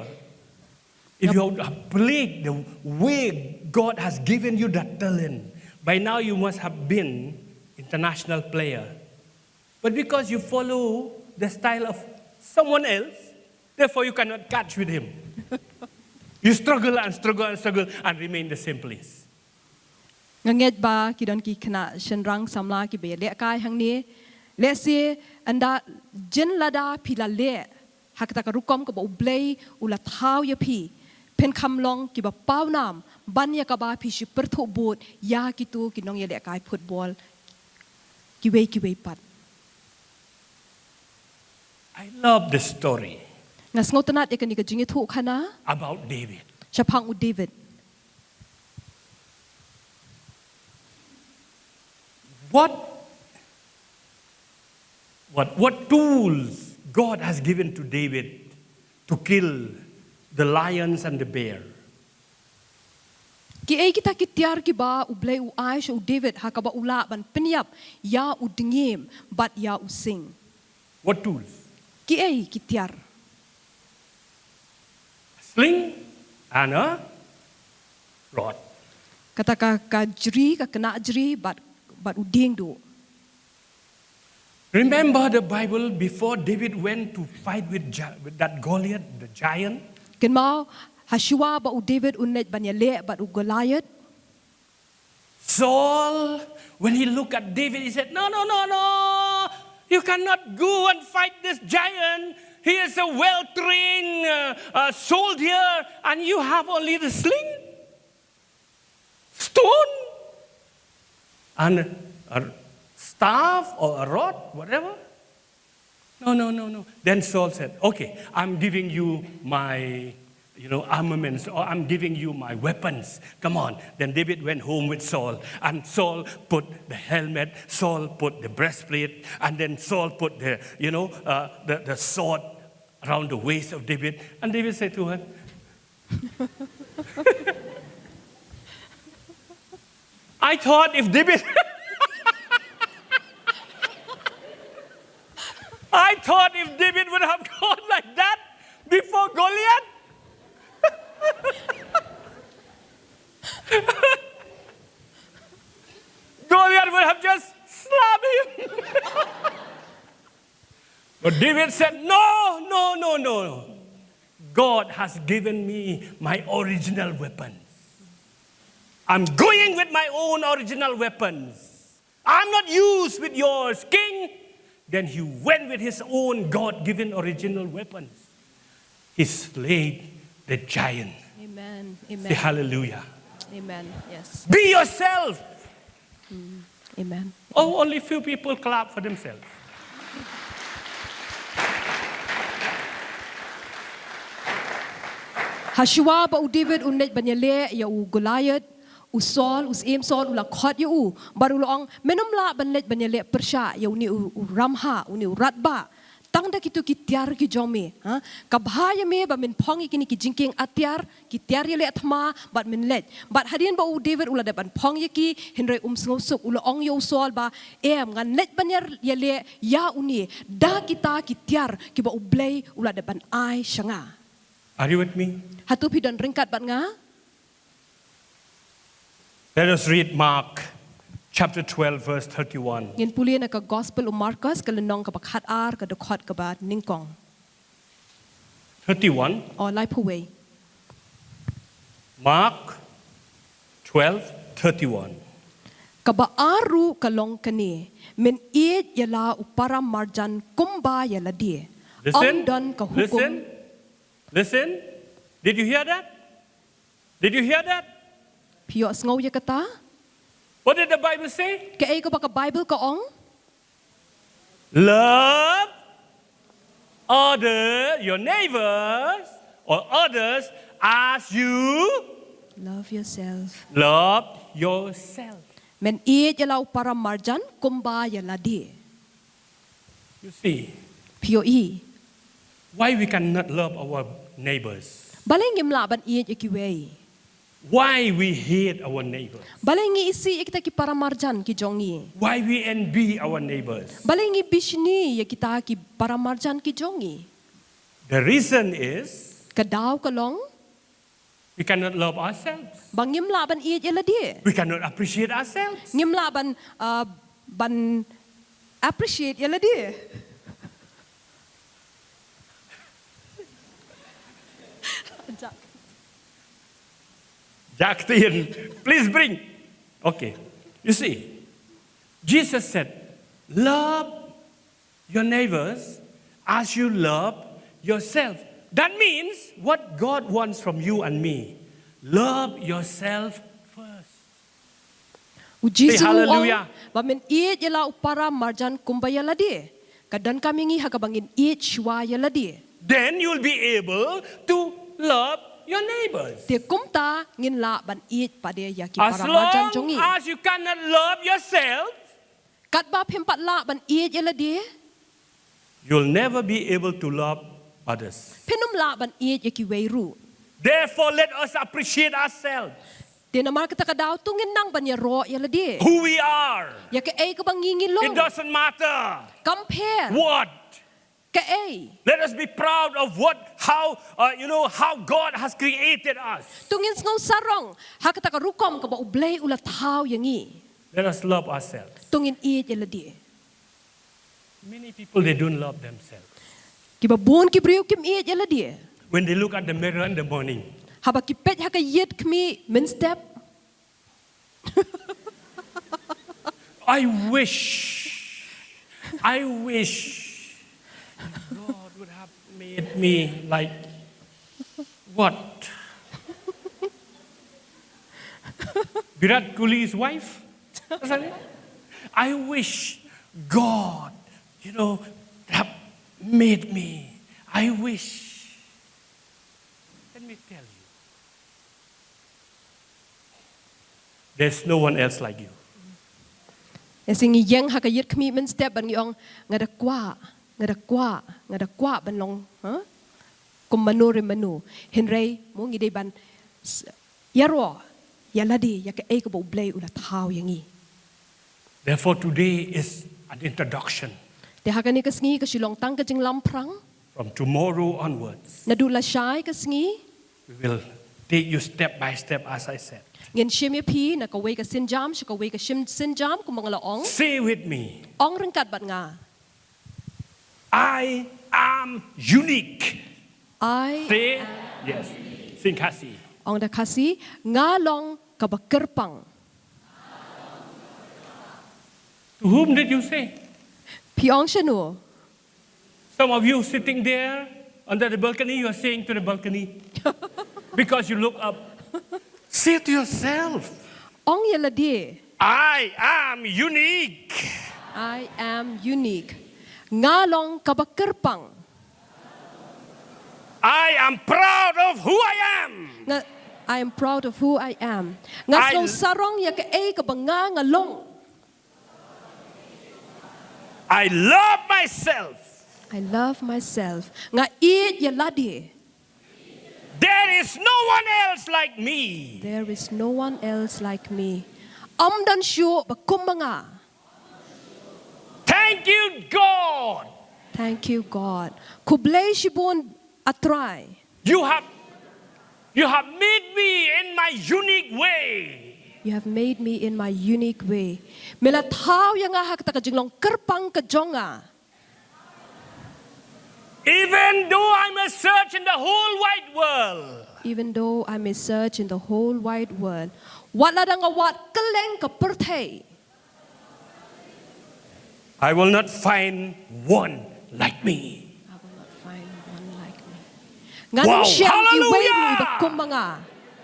if you have played the way God has given you that talent, by now you must have been international player. But because you follow the style of someone else, therefore you cannot catch with him. You struggle and struggle and struggle and remain the same place. Nga ngeit ba ki don ki khynnah shynrang samla kiba ïalehkai hangne. Lehse ynda jin lada phi la leh ha kata ka rukom kaba U Blei u la thaw ïa phi, phin kham long kiba pawnam ban ïa kaba phi shu pyrthuh bud ïa kito ki nongïalehkai football kiwei kiwei pat. I love the story. Nga sngewtynnat ïa kane ka jingïathuhkhana. About David. Shaphang u David. What, what, what tools God has given to David to kill the lions and the bear? Kiei kita ki tiar kiba U Blei u ai sha u David ha kaba u lah ban pynïap ïa u dngiem bad ïa u sing? What tools? Kiei ki tiar? A sling and a rod. Kata ka, ka jri, ka kynna jri bad, bad u dieng duh. Remember the Bible, before David went to fight with, Gi- with that Goliath, the giant? Kynmaw, ha shuwa ba u David un leit ban ïaleh bad u Goliath. Saul, when he looked at David, he said, "No, no, no, no. You cannot go and fight this giant. He is a well trained uh, uh, soldier, and you have only the sling, stone, and a staff or a rod, whatever." No, no, no, no. Then Saul said, "Okay, I'm giving you my you know, armaments, or I'm giving you my weapons. Come on." Then David went home with Saul, and Saul put the helmet, Saul put the breastplate, and then Saul put the, you know, uh, the, the sword around the waist of David. And David said to her, I thought if David, I thought if David would have gone like that before Goliath, Goliath would have just slapped him. But David said, "No, no, no, no. God has given me my original weapons. I'm going with my own original weapons. I'm not used with yours, King." Then he went with his own God given original weapons. He slayed the giant. Amen. Say Amen. Hallelujah. Amen. Yes. Be yourself. Amen. Oh, only few people clap for themselves. Hashwa ba u David u leit ban ïaleh ïa u Goliath, u Saul, u syiem Saul u la khot ïa u, bad u la ong, "Men ym lah ban leit ban ïaleh pyrshah ïa une u, u ramha, une u radbah. Tang da kito ki tiar ki jong me, ha? Ka bha ïa me ba men phong ïa kine ki jingkieng atiar, ki tiar ïaleh thma, bad men leit." Bad hadien ba u David u la dep ban phong ïa ki, hynrei um sngewsuk, u la ong ïa u Saul ba, "Em, ngan leit ban ïaleh ïa une da kita ki tiar kiba U Blei u la dep ban ai sha nga." Are you with me? Hato phi don ryngkat bad nga? Let us read Mark chapter twelve, verse thirty-one. Ngin pule na ka Gospel u Markos, ka lynnong kaba khatar, ka dkhot kaba nyngkong. Thirty-one. O, laiphew wei. Mark twelve thirty-one. Kaba ar ruh ka long kane, men ïeit ïa la u para marjan kumba ïa lade. Listen, Ym don ka hukum. Listen, listen. Did you hear that? Did you hear that? Phi ïohsngew ïa kata? What did the Bible say? Kaei kaba ka Bible ka ong? Love other, your neighbors, or others as you Love yourself. Love yourself. Men ïeit ïa la u para marjan kumba ïa lade. You see, Phi ïohi. Why we cannot love our neighbors? Balei ngim lah ban ïeit ïa kiwei? Why we hate our neighbors? Balei ngi isih ïa kita ki para marjan ki jong ngi? Why we envy our neighbors? Balei ngi bishni ïa kita ki para marjan ki jong ngi? The reason is Ka daw ka long we cannot love ourselves. Ba ngim lah ban ïeit ïa lade. We cannot appreciate ourselves. Ngim lah ban uh, ban appreciate ïa lade. Jack Tian, please bring. Okay. You see, Jesus said, love your neighbors as you love yourself. That means what God wants from you and me. Love yourself first. U Jisu u ong Hallelujah. Ba men ïeit ïa la u para marjan kumba ïa lade. Ka donkam ïa ngi ha kaba ngin ïeit shuwa ïa lade. Then you'll be able to love your neighbors. Te kumta ngin lah ban ïeit pat ïa ki As para marjan long jong ngi. As you cannot love yourself, Katba phim pat lah ban ïeit ïa lade, you'll never be able to love others. Phin ym lah ban ïeit ïa kiwei ruh. Therefore, let us appreciate ourselves. Te namar kata ka daw to ngin nang ban ïaroh ïa lade. Who we are. Ïa kaei kaba ngi ngi long. It doesn't matter Kam pher. What. Kaei. Let us be proud of what, how, uh, you know, how God has created us. To ngin sngew sarong ha kata ka rukom kaba U Blei u la thaw ïa ngi. Let us love ourselves. To ngin ïeit ïa lade. Many people, they don't love themselves. Kiba bun ki briew kim ïeit ïa lade. When they look at the mirror in the morning, Haba ki peit ha ka ïit khmih mynstep. I wish, I wish God would have made me like what? Virat Kohli's wife? I wish God, you know, have made me. I wish. Can Let me tell you, there's no one else like you. Ïa, sngi ïeng ha ka ïit khmih mynstep bad ngi ong, nga da kwah, nga da kwah, nga da kwah ban long, ha? Kum mano re mano. Hynrei mo ngi dei ban s-, ïaroh ïa lade ïa kaei kaba U Blei u la thaw ïa ngi. Therefore, today is an introduction. Te ha kane ka sngi ka shu long tang ka jinglamphrang. From tomorrow onwards, naduh lashai ka sngi, we will take you step by step, as I said. Ngin shim ïa phi na kawei ka sienjam sha kawei ka shim sienjam, kumba nga la ong. Say with me, ong ryngkat bad nga. I am unique. I Say, am yes. Sing Khasi. Ong da Khasi, nga long kaba kyrpang. To whom did you say? Phi ong shano? Some of you sitting there under the balcony, you are saying to the balcony because you look up. Say to yourself, ong ïa lade, I am unique. I am unique. Nga long kaba kyrpang. I am proud of who I am. Nga, I am proud of who I am. Nga I sngewsarong ïa kaei kaba nga nga long. I love myself. I love myself. Nga ïeit ïa lade. There is no one else like me. There is no one else like me. Ym don shuh ba kum ma nga. Thank you, God. Thank you, God. Khublei shibun, A Trai. You have, you have made me in my unique way. You have made me in my unique way. Me la thaw ïa nga ha kata ka jinglong kyrpang ka jong nga. Even though I may search in the whole wide world, even though I may search in the whole wide world, wat la da nga wad kylleng ka pyrthei, I will not find one like me. I will not find one like me. Ngan ym shem iwei ruh iba kum ma nga.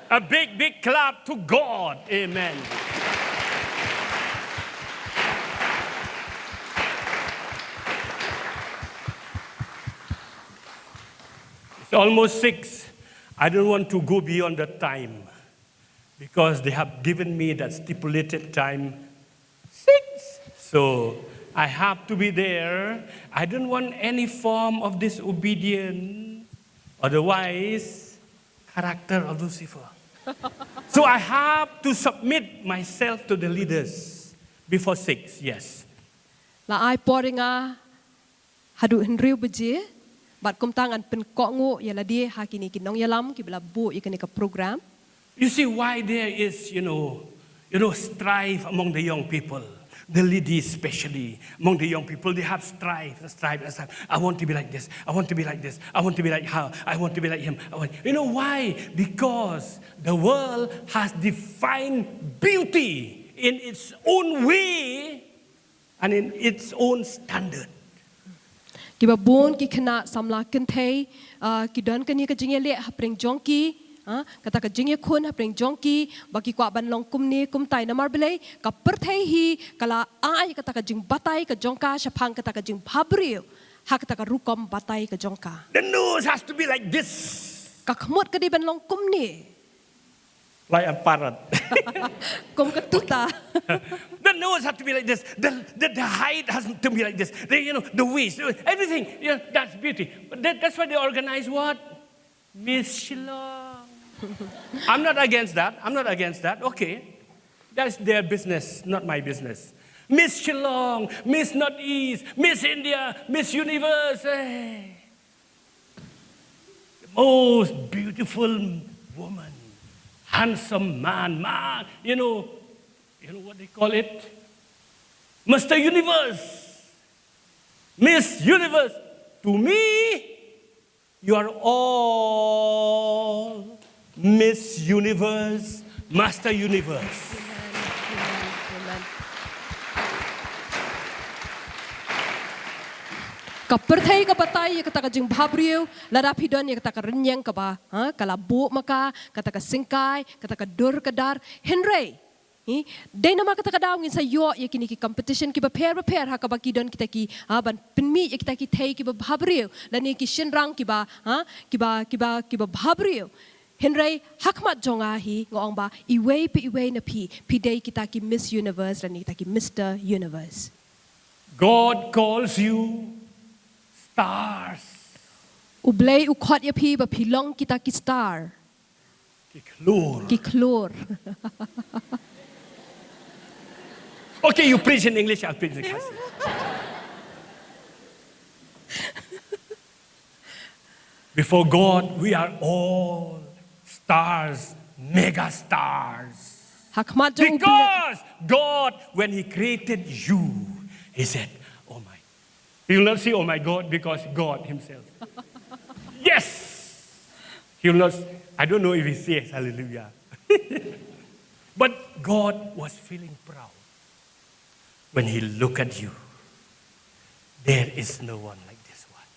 A big, big clap to God. Amen. It's almost six. I don't want to go beyond the time because they have given me that stipulated time, six. So I have to be there. I don't want any form of disobedience. Otherwise, character of Lucifer. So I have to submit myself to the leaders before six, yes. La ai por ïa nga haduh hynriew baje, bad kumta ngan pynkohnguh ïa lade ha kine ki nongïalam kiba la buh ïa kane ka program. You see why there is, you know, you know, strife among the young people, the ladies especially, among the young people, they have strife, strife, strife. I want to be like this. I want to be like this. I want to be like her. I want to be like him. I want, you know why? Because the world has defined beauty in its own way and in its own standard. Kiba bun ki khynnah samla kynthei, ah, ki don kane ka jingïaleh hapdeng jong ki, ah, kata ka jingïakhun hapdeng jong ki, ba ki kwah ban long kumne kumtai, namar balei, ka pyrthei hi ka la ai kata ka jingbatai ka jong ka shaphang kata ka jingbhabriew ha kata ka rukom batai ka jong ka. The nose has to be like this. Ka khmut ka dei ban long kumne. Like a parrot. Kum ka tuta. The nose has to be like this. The, the, the height has to be like this. The, you know, the waist, everything. Yeah, that's beauty. But that, that's why they organize what? Miss Shillong. I'm not against that. I'm not against that. Okay. That's their business, not my business. Miss Shillong, Miss Northeast, Miss India, Miss Universe. Eh. The most beautiful woman, handsome man, man, you know, you know what they call it? Mister Universe, Miss Universe. To me, you are all Miss Universe, Master Universe. Amen. Amen. Amen. Ka pyrthei ka batai ïa kata ka jingbhabriew, lada phi don ïa kata ka rynïeng kaba, ha, ka la buh ma ka, kata ka syngkai, kata ka dur ka dar, hynrei, hi, dei namar kata ka daw ngin sa ïoh ïa kine ki competition kiba pher ba pher ha kaba ki don kita ki, ha, ban pynmih ïa kita ki thei kiba bhabriew, lane ki shynrang kiba, ha, kiba, kiba, kiba bhabriew. Hynrei ha khmat jong nga hi nga ong ba iwei pa iwei na phi, phi dei kita ki Miss Universe lane kita ki Mister Universe. God calls you stars. U Blei u khot ïa phi ba phi long kita ki star. Ki khlur. Ki khlur. Okay, you preach in English, I'll preach in Khasi. Before God, we are all stars, mega stars. Ha khmat jong U Blei. Because God, when He created you, He said, "Oh my." He will not say, "Oh my God," because God Himself. Yes! He will not, I don't know if He says, "Hallelujah." But God was feeling proud when He looked at you. There is no one like this one.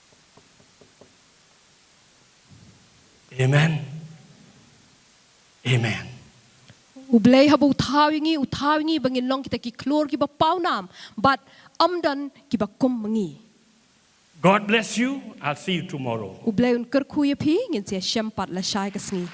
Amen. Amen. U Blei haba u thaw ïa ngi, u thaw ïa ngi ba ngin long kita ki khlur kiba pawnam, bad ym don kiba kum ma ngi. God bless you. I'll see you tomorrow. U Blei un kyrkhu ïa phi, ngin sa ïashem pat lashai ka sngi.